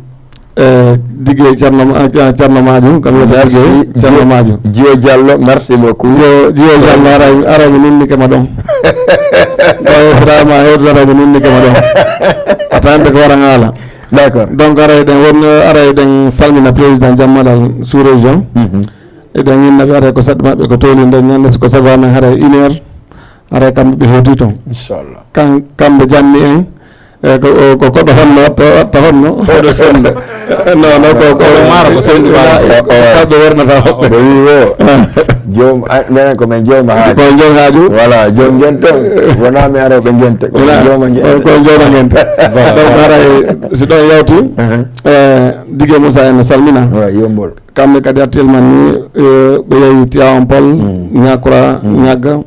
eh, Digue Thierno Ma-, eh, Thierno Madiou, kam wiyete Merci. Digue Thierno Madiou. Jio Diallo, merci beaucoup. Jio, Jio Diallo, aray, aray mi ninnike ma ɗon. Ɗo Esra ma hewtude, aray mi ninnike ma ɗon. A tawante ko wara ngaala. D'accord. Donc, aray ɗen won, aray ɗen salmina président Jammalal sous-région. Mhm. Eɗen inna ɓe, haray ko saɗi maɓɓe ko towni nden ñande, so ko sabu amen haray une heure, haray kamɓe ɓe hewti toon. Inchallah. Kan-, kamɓe janni en, E ko ko koɗo honno to watta honno? Koɗo sonno. Non non ko ko maaro ko sonno. Ko wernata hoɓɓe. Ɓe wi wo joom menen ko men joom haaju. Ko joom haaju. Voilà, joom ngento. Wona mi aro ɓe ngente ko jooma ngente. Ko jooma ngente. Donc haray si ɗon yawti. Dige Moussa en salmina. Yombol. Kamɓe kadi actuellement ni ɓe yehi Tiawan Pol, Ñakura, Ñagga,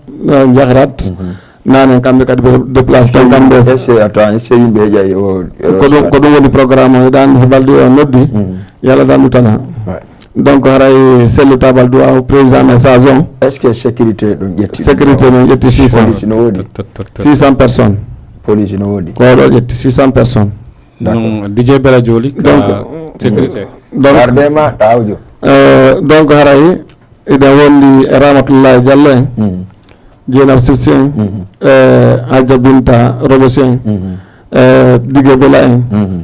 Jahrat. Nanen kamɓe kadi ɓe déplace tan kamɓe. Ese attend ese yimɓe heƴa o. Ko ɗum ko ɗum woni programme o eɗa andi so balde o noddi yalla dan ɗutana. Donc haray selluta balduwa o président message on. Est ce que sécurité ɗum ƴetti? Sécurité men ƴetti six cent. Police no woodi? Six cent personnes. Police no woodi? Ko ɗo ƴetti six cent personnes. D'accord. Dj Bela Joli ka donc sécurité. Donc Gardema ɗawjo. Donc haray eɗen wondi e Ramatullahi Diallo en, Jeynab Sibsi en, e Hajja Binta Robosi en, e Dige Bela en,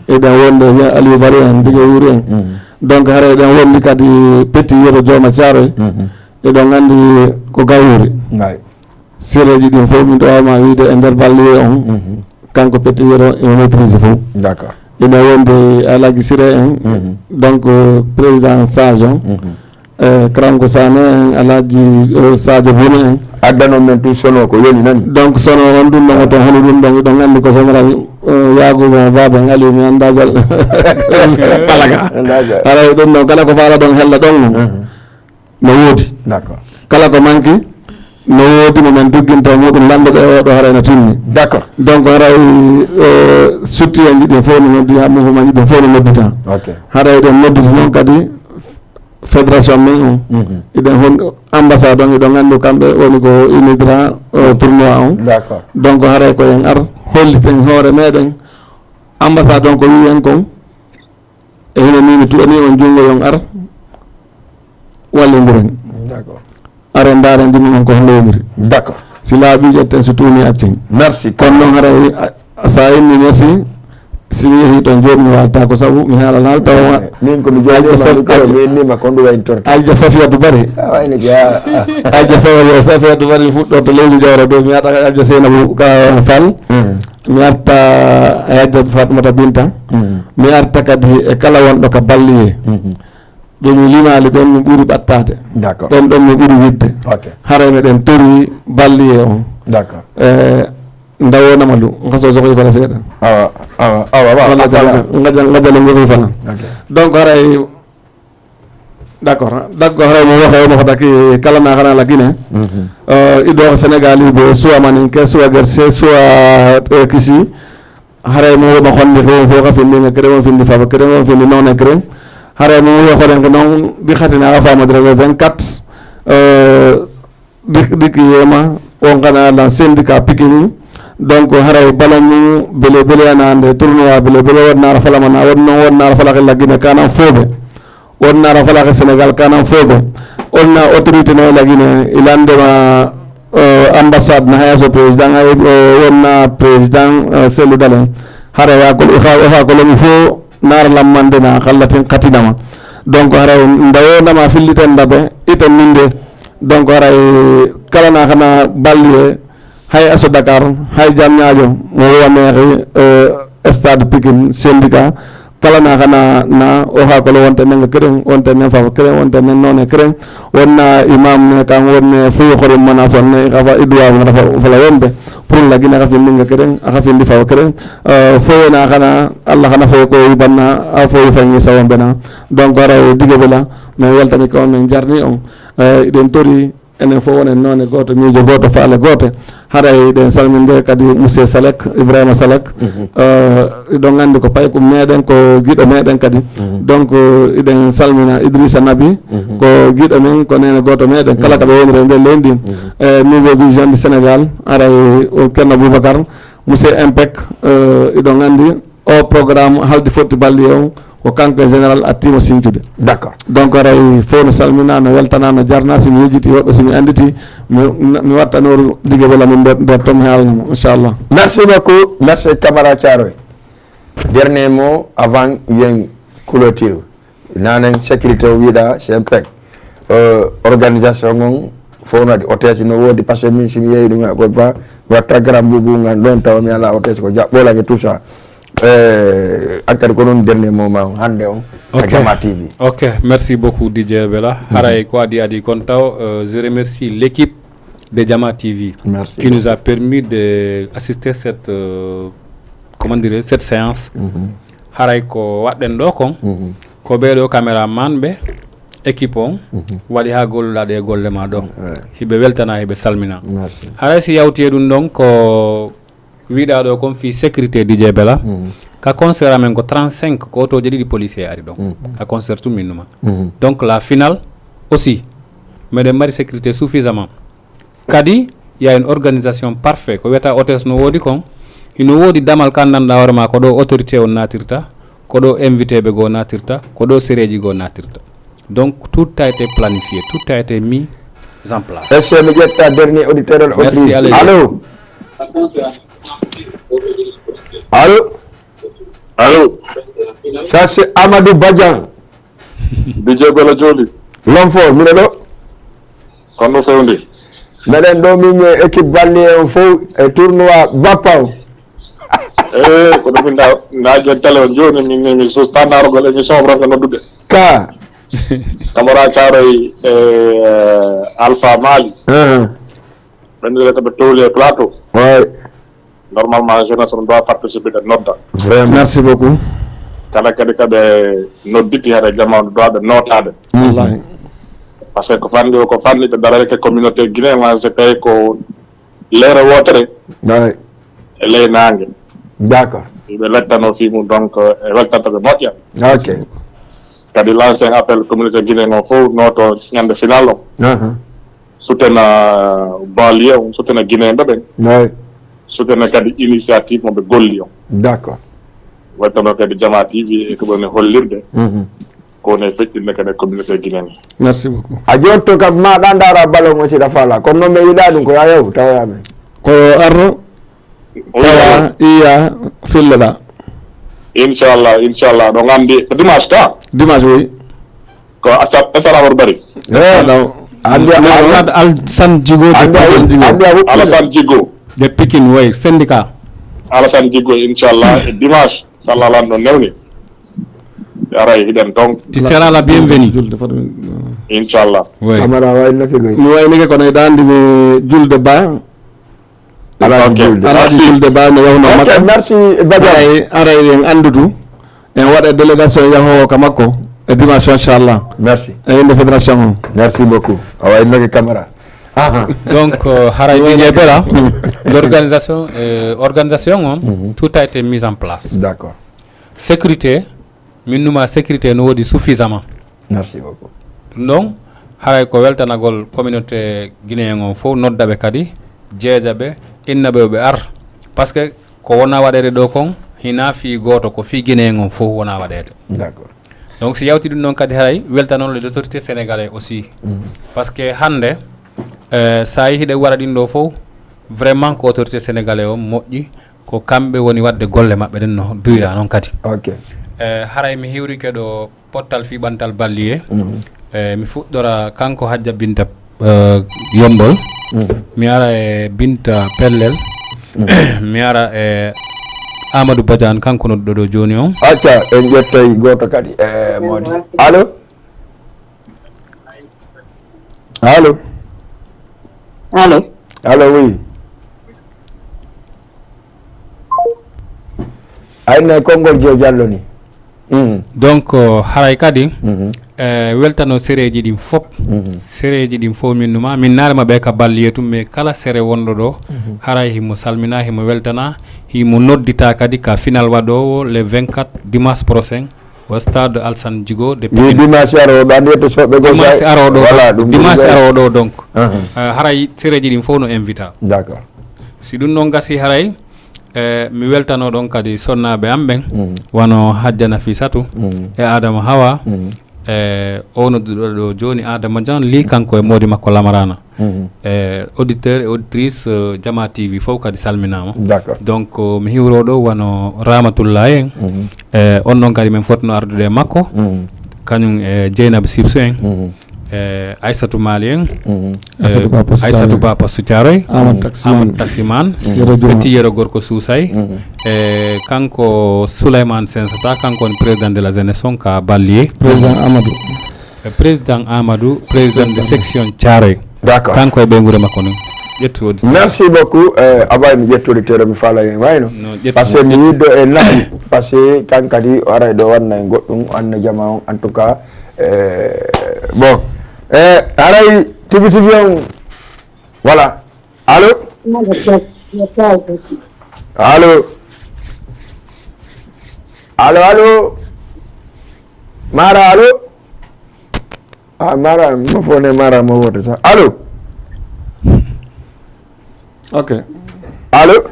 eɗen wondi e Aliou Bari en, Dige Wuri en. Donc haray eɗen wondi kadi Petit Yero Jooma Thiaroye. Eɗon anndi ko gawri. Sereeji ɗin fof min ɗowama wiide e nder balliye on. Kanko Petit Yero imo maîtrise fof. D'accord. Ina wondi Alaji Siré en. Donc président sage on. Karanko Sané en, Alaji Sadio Bouno en. Addanon men tun sono ko yoni nani. Donc sono on ɗum ɗon oto hono ɗum ɗon iɗon anndi ko général yaagumo baaba en Aliou mi annda jal. Palaga. Haray ɗum ɗon kala ko faala ɗon hella ɗon non. No woodi. D'accord. Kala ko manki no woodi mo men dugginta e muɗum lanndo ɗo e oɗo haray no timmi. D'accord. Donc haray sutti en ɗiɗi fof no noddi ha mouvement ɗiɗi fof no noddita. Haray ɗen nodditi noon kadi fédération men on. Iɗen hon ambassade on iɗon anndi kamɓe woni ko inidra tournoi on. D'accord. Donc haray ko en ar holliten hoore meɗen ambassade on ko wi en kon. E hino ni mi tuɗani on junngo yon ar wallindiren. D'accord. Aren ndaaren ɗum on ko hono woniri. D'accord. Si laaɓi ƴetten so tuuni accen. Merci. Kono noon haray sa inni merci si mi yehi toon jooni mi waalta ko sabu mi haalanaal tawa min ko mi joɗima micro mi innima ko ɗum wayntorta. Alja Safiyatu Bari. Alja Safiyatu Bari fuɗɗorto leydi jawra dow mi ata Alja Seynabu ka Fall. Mi arta e Hajjat Fatmata Binta. Mi arta kadi e kala wonɗo ka balliye. Ɓe mi limaali ɓen mi ɓuri ɓattaade. D'accord. Ɓen ɗon mi ɓuri widde. Ok. Haray meɗen tori balliye on. D'accord. E ndawo namalu ngaso sokoy fala seeɗa. Awa awa awa awa. Ngajal ngajal ngokoy fala. Ok. Donc haray D'accord. D'accord haray mo waxa mo fotaki kala na xana la Guinée. Ido Sénégal ibo soit maninke soit guerse soit kisi. Haray mo woma xonni ko fo ka findi nga kere mo findi fa kere mo findi non kere. Haray mo wo xore nga non bi xatina fa ma dre vingt-quatre. Diki yema on kana lan syndicat Pikini. Donc haray balamu bele bele anande tournoi bele bele wonnara falamana wonno wonnara falaka la Guinée kana fobe. Wonnara falaka Sénégal kana fobe. Onna autorité no la Guinée ilandema ambassade na haya so président ay wonna président Cellou Dalein. Haray ya ko ifa ifa ko lomi fo nar lammande na xallatin xatinama. Donc haray ndawo nama filliten dabe iten minde. Donc haray kala na xana balliye hay aso Dakar hay jamñaajo mo wowa meexi stade Pikine syndicat kala na xana na o xa kolo wonte menga keren wonte men fafa keren wonte men none keren. Wonna imam ne kan wonne fuyu xorim mana sonne xa fa idwa mo fa fala wonde pour la gina xa findi nga keren xa findi fafa keren. Foye na xana Allah xana foye ko yibanna a foye fangi sawon bena. Donc haray dige bela mais weltani ko men jarni on. Iɗen tori enen fof wonen noone gooto miijo gooto faale goote. Haray eɗen salminde kadi monsieur Salek Ibrahima Salek. Eɗon anndi ko paykum meɗen ko giɗo meɗen kadi. Donc eɗen salmina Idrissa Nabi ko giɗo men ko nene gooto meɗen kala kaɓe wonire e nder leydi ndi. E nouveau vision du Sénégal aray o Kenno Boubacar monsieur Impec. Eɗon anndi o programme haldi fotti balli on ko kanko e général attiimo sincude. D'accord. Donc haray fof no salmina no weltana no jarna somi yejjiti woɗɗo somi annditi mi wattanooru dige bela min nder tom haalnamo inchallah. Merci beaucoup. Merci Camara Thiaroye. Dernier mot avant yen clôture. Nanen sécurité o wiɗa c'est un pec organisation on. Fof no waɗi hôtesse no woodi, parce que min, si mi yeeyi ɗum, ko ba mi watta grand boubou ngan ɗon, tawa mi ala hôtesse, ko jaɓɓolange, tout ça. Eh, hankadi ko ɗum dernier moment on hannde on ka Ok. Jama T V. Ok, merci beaucoup, D J Bella. Haray ko adi adi kon taw, euh, je remercie l'équipe de Jama T V Merci. qui nous a permis de assister cette, euh, comment dire, cette séance. Mhm. Haray ko waɗɗen ɗo kon, Mhm. ko ɓee ɗo caméraman ɓe, équipe on, Mhm. waɗi haa golluɗaa ɗe golle ma ɗo. Ouais. Hiɓe weltana, hiɓe salmina. Merci. Haray si yawti e ɗum ɗon ko wiɗaa ɗo kon fii sécurité, D J Bella. Mhm. Ka concert amen ko trente-cinq ko otooje ɗiɗi policier ari ɗon. Mhm. Ka concert tun min numa. Mhm. Donc la finale aussi, meɗen mari sécurité suffisamment. Kadi, il y a une organisation parfaite. Ko wiyata hôtesse no woodi kon, hino woodi damal ka anndanɗaa hoore ma ko ɗo autorité on naatirta, ko ɗo invité ɓe goo naatirta, ko ɗo sereeji goo naatirta. Donc, tout a été planifié, tout a été mis en place. Est-ce que mi ƴetta dernier auditeur, Merci, auditrice? Allez. Allô? Allô? Allô? Ça, c'est Amadou Badian. D J Bella Joli. L'homme fort, mino ɗo. Kono fewndi. Meɗen ɗo min e équipe balle on fof e tournoi Bappa on. Eh, kono min da, da jon télé on joni, min, min, min sus tan darogol émission o ɓuranka noddude. Ka. Camara Thiaroye e, eh, Alpha Mali. Uh-huh. Ɓen ɗiɗo ko ɓe towli e plateau. Ouais. Normalement, jeunesse on doit participer de nodda. Vraiment. Merci beaucoup. Kala kadi kaɓe nodditi hade jamanu doit ɓe notade. Wallahi. Parce que ko fanni o, ko fanni ɓe darake communauté Guinée, ma so tawi ko leyre wootere Ouais. e ley naange. D'accord. Ɓe lettano fii mum, donc, e weltanto ɓe moƴƴa. Ok. Kadi lancer un appel communauté Guinée on fof noto ñande final on. Uh-huh. Sutena banlieue on, sutena Guinéen ɓe ɓen. Ouais. Sutena kadi initiative mo ɓe golli on. D'accord. Weltano kadi Jama T V e ko ɓe woni hollirde. Mhm. Ko woni e feƴƴinde kadi e communauté Guinéen. Merci beaucoup. A jotto kam ma ɗa ndaara ballon o siɗa faala. Kono noon mi yiɗa ɗum ko yayaw tawa amen. Ko arno. Tawa iya filloɗa. Inchallah, inchallah. Ɗo nganndi ko dimanche ka? Dimanche, oui. Ko Assane, Assane Amadou Bari. Eh, non. Andi, Al-, Al-, Alsan Jigo de andi, Pikine. Andi, andi, Alassane Jigo. De Pikine, oui, syndicat. Alassane Jigo, inchallah, e dimanche, so Allah lanɗo newni. Aray, hiɗen donc. Tu seras la bienvenue. Julde foti mi. Inchallah. Oui. Camara wayno ke goy. Mi waynike kono e ɗa andi mi julde ba. Alaaji Ok. Julde. Alaaji Merci. Julde Ba no yawno Ok, makko. Merci, Badiane. Aray, aray en anndudu. En waɗa délégation yahoowo ka makko e dimanche, inchallah. Merci. E innde fédération on. Merci beaucoup. Awa, en noki Camara. Aha. Donc, euh, haray Ɗiye Bela, l'organisation, euh, organisation on, Mhm. tout a été mis en place. D'accord. Sécurité, min numa sécurité no woodi suffisamment. Merci beaucoup. Ɗum ɗon, haray ko weltanagol communauté guinéen on fof, nodda ɓe kadi, jeeja ɓe, inna ɓe yo ɓe ar. Parce que ko wona waɗeede ɗo kon, hina fii gooto, ko fii guinéen on fof wona waɗeede. D'accord. Donc, si yawti ɗum ɗon kadi, haray weltanon les autorités sénégalais aussi. Mhm. Parce que hannde, eh, so a yii hiɗen waɗa ɗin ɗo fof, vraiment ko autorité sénégalais on moƴƴi, ko kamɓe woni waɗde golle maɓɓe ɗen no duyra noon kadi. Ok. Eh, haray mi hiwrike ɗo pottal fii ɓantal balliye. Mhm. Eh, mi fuɗɗora kanko Hajja Binta, eh, Yombol. Mhm. Mi ara e Binta Pellel. Mhm. Mi ara e Amadou Badiane, kanko nodduɗo ɗo jooni on. Acca, en ƴettay gooto kadi, eh, Mody. Allo? Allo? Allo? Allo, oui. Ay, ne konngol je Jallo ni. Mm. Donc, euh, haray kadi, Mhm. eh, weltano sereeji ɗin fop. Mhm. Sereeji ɗin fof min numa, min naare maɓɓe ka balliye tum, mais kala sere wonɗo ɗo, Mhm. haray himo salmina, himo weltana, himo noddita kadi ka final waɗoowo le vingt-quatre dimanche prochain au stade Alassane Djigo de Wi Pikine. Dimanche arooɗo, andi to soɓɓe go Dimanche sa-, arooɗo, voilà, ɗum dimanche ɗum arooɗo donc. Aha. Eh, haray sereeji ɗin fof no invita. D'accord. Si ɗum ɗon gasi haray, eh, mi weltano ɗon kadi sonnaaɓe am ɓen, Mm. wano Hajja Nafisatu Mm. e Adama Hawa, Mm. e o nodduɗo ɗo jooni Adama Jan, li kanko e moodi makko Lamarana. Mm. E auditeur e auditrice, eh, Jama T V fof kadi salminaama. D'accord. Donc, mi hiwro ɗo wano Ramatullahi en. Mm. E on ɗon kadi min fotno ardude e makko. Mm. Kañum e Jeynaba Sibso en. Mm. e Aissatou Mali en, e Aissatou Ba Poste Thiaroye, Amadou Taximan, Petit Yero Gorko Suusay, e kanko Souleymane Sensata, kanko woni président de la jeunesse on ka Ballier. Président Amadou. E président Amadou, président de section Thiaroye. D'accord. Kanko e ɓeynguure makko noon. Ƴettu auditeur. Merci beaucoup. Eh, abay mi ƴettu auditeur mi faala en wayno. Parce que mi yiddo e nayi. Parce que kan kadi o aray ɗo wanna en goɗɗum, anna jama on. En tout cas, eh, bon. Eh, aray tibi tibi on. Voilà. Allô? Allô? Allô, allô? Mara, allô? Ah, Mara, mo fone Mara mo wote sa. Allô? Ok. Allô?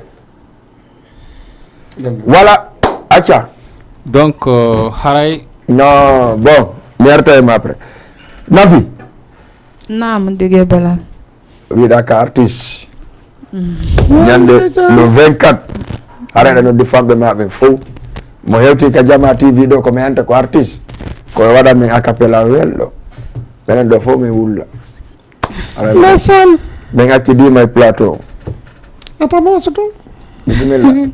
Voilà, acca. Donc, euh, haray. Non, bon, mi arta e ma après. Nafi. Naam, Dugue Bala. Wiɗa ka artiste. Ñande le vingt-quatre, haray ɗa noddi famɓe ma ɓen fof. Mo hewti ka Jama T V ɗo ko mi anta ko artiste. Ko waɗa min a cappella welɗo. Ɓenen ɗo fof min wulla. Ndeysaan. Min accidi ma e plateau. Ata moso to. Bisimilla.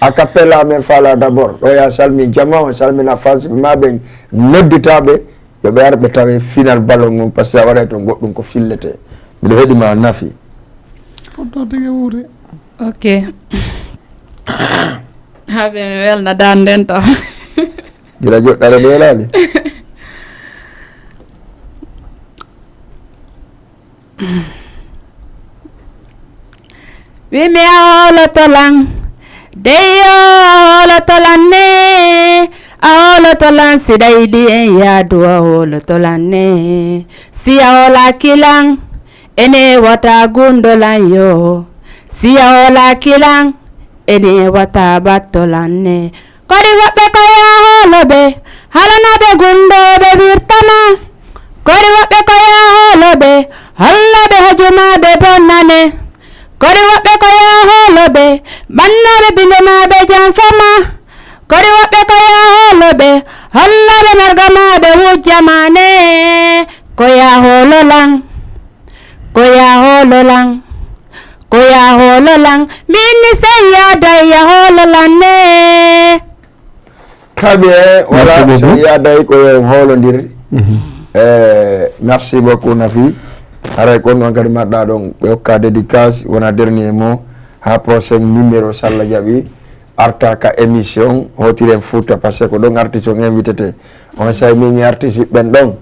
A cappella min faala d'abord. Ɗo ya salmi jama on, salmina fansiɓe ma ɓen nodditaɓe. Yo ɓe ar ɓe tawe final ballon on, parce que a waɗay toon goɗɗum ko fillete. Miɗo heɗi ma Nafi. Ko ɗo tigi wuuri. Ok. Habe mi welna dan nden to. Gila joɗɗare ɗo welaali. Wimɓe a hooloto lan, deyyo a hooloto lan ne, a hooloto lan si ɗa yiɗi en yaadu a hooloto lan ne. Si a hoolaaki lan, ene wata gundo lan yo. Si a hoolaaki lan, ene wata batto lan ne. Kori woɓɓe ko yaa hoolo ɓe, halana ɓe gundo ɓe wirtama. Kori woɓɓe ko yaa hoolo ɓe, holla ɓe hojuma ɓe bonnane. Kori woɓɓe ko yaa hoolo ɓe, ɓanno ɓe bindo ma ɓe janfama. Kori woɓɓe ko yaa hoolo ɓe, holla ɓe marga ma ɓe wujjamane. Ko yaa hoolo lan. Ko yaa hoolo lan, ko yaa hoolo lan, min ni sey yaaday ya hoolo lan ne. Très bien, voilà, sey yaaday ko yo hoolondir. Eh, merci beaucoup Nafi. Haray kon noon kadi mbaɗɗa ɗon ɓe hokka dédicace wona dernier mot ha prochain numéro salla jaɓi. Arta ka émission hotiren Fouta parce que ko ɗon artiste on invité te on say mini artiste ɓen ɗon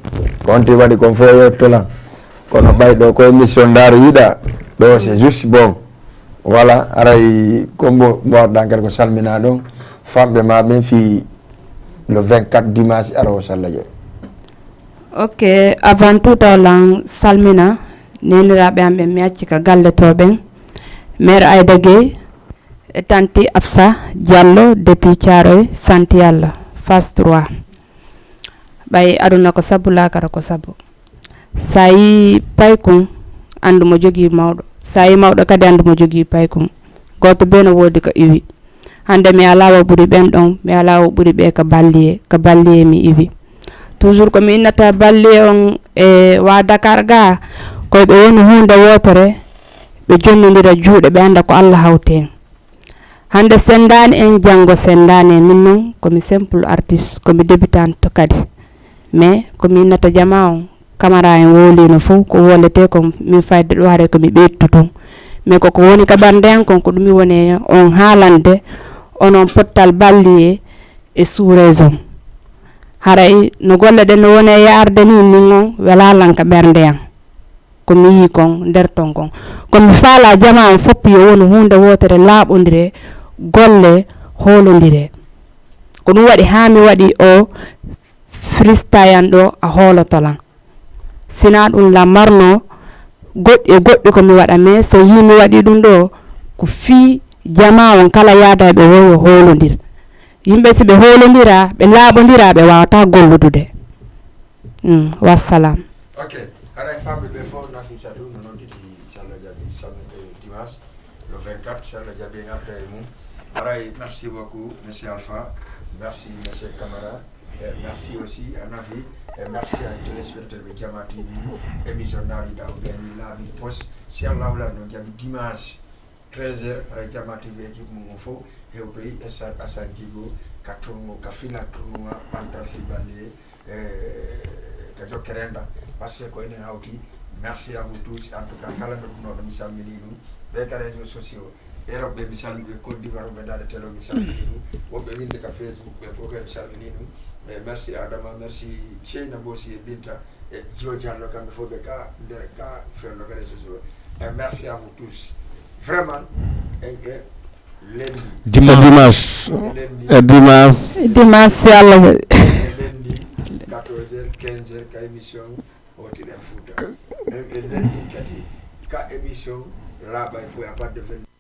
ko on ti waɗi kon fof yettolan kono ɓay ɗo ko émission ndaaro yiɗa ɗo c'est juste bon. Voilà, aray kombo mbo arɗan kadi ko salmina ɗon famɓe ma ɓen fi le vingt-quatre dimanche ara o salla je. Ok, avant tout taw lan salmina neniraɓe am ɓen mi acci ka galle to ɓen, mère Aïda Gueye, e tanti Absa Diallo depuis Thiaroye, santi Yalla, phase trois. Ɓay aduna ko sabu, laakara ko sabu. Sa yi paykun, anndu mo jogii mawɗo. Sa yi mawɗo kadi, anndu mo jogii paykun. Gooto bee no woodi ko iwi. Hannde mi alaa o ɓuri ɓen ɗon, mi alaa o ɓuri ɓe ka balliye, ka balliye mi iwi. Toujours ko mi innata balliye on e wa Dakar ga, koy ɓe woni huunde wootere, ɓe jonnondira juuɗe, ɓe annda ko Allah hawti en. Hannde senndaani en, janngo senndaani en. Min noon ko mi simple artiste, ko mi débutante kadi. Mais ko mi innata jama on, kamara en wowliino fof, ko wolete ko min fayde ɗo, haray ko mi ɓeydude tun. Mais koko woni ka ɓernde an kon, ko ɗum mi woni on haalande, onon pottal balliye e sous-région. Haray no golle ɗen no woni e yaarde ni, min on welaa lan ka ɓernde an. Ko mi yii kon nder ton kon. Ko mi faalaa jama on fof yo wonu huunde wootere, laaɓondire, golle, hoolondire. Ko ɗum waɗi haa mi waɗi o freestyle an ɗo, a hooloto lan. Sinaa ɗum lan marno goɗɗi e goɗɗi ko mi waɗa, mais so yii mi waɗi ɗum ɗo, ko fii jama on kala yaada e ɓe woyo hoolondir. Yimɓe si ɓe hoolondira, ɓe laaɓondira, ɓe waawata golludude. Mm, wassalam. Ok, haray famɓe ɓe fof Nafissatou no nodditi, inchallah jaɓi, samedi, eh, dimanche le vingt-quatre, inchallah jaɓi en arta e mum. Haray, merci beaucoup, monsieur Alpha. Merci, monsieur Camara. Eh, merci aussi à Nafi. E merci à téléspectateur ɓe Jama T V, émission ndaariɗa o gayni laabi poste. Si Allah wala no jaɓi dimanche treize heures, haray Jama T V équipe mum o fof hewtoyi e Stade Assane Djigo ka tournoi, ka final tournoi ɓanta fiɓande, eh, ka jokkere enɗam. Parce que ko enen hawti. Merci à vous tous. En tout cas, kala noddunoɗo mi salmini ɗum. Ɓe ka réseaux sociaux, Europe ɓe mi salmini ɓe, Côte d'Ivoire ɓe dade télé mi salmini ɗum. Wonɓe winde ka Facebook ɓe fof kay mi salmini ɗum. E merci Adama, merci Seynabou aussi e Binta e Jio Diallo, kamɓe fof ɓe ka nder ka ferlo ka réseaux sociaux. E merci à vous tous. Vraiment, en e lundi. Dimanche. Dimanche. E lundi, E dimanche. Dimanche, si Allah jaɓi. e lundi, quatorze heures, quinze heures ka émission Hotiɗen Fouta. En e lundi kadi ka émission Laaɓa e Boy à partir de vingt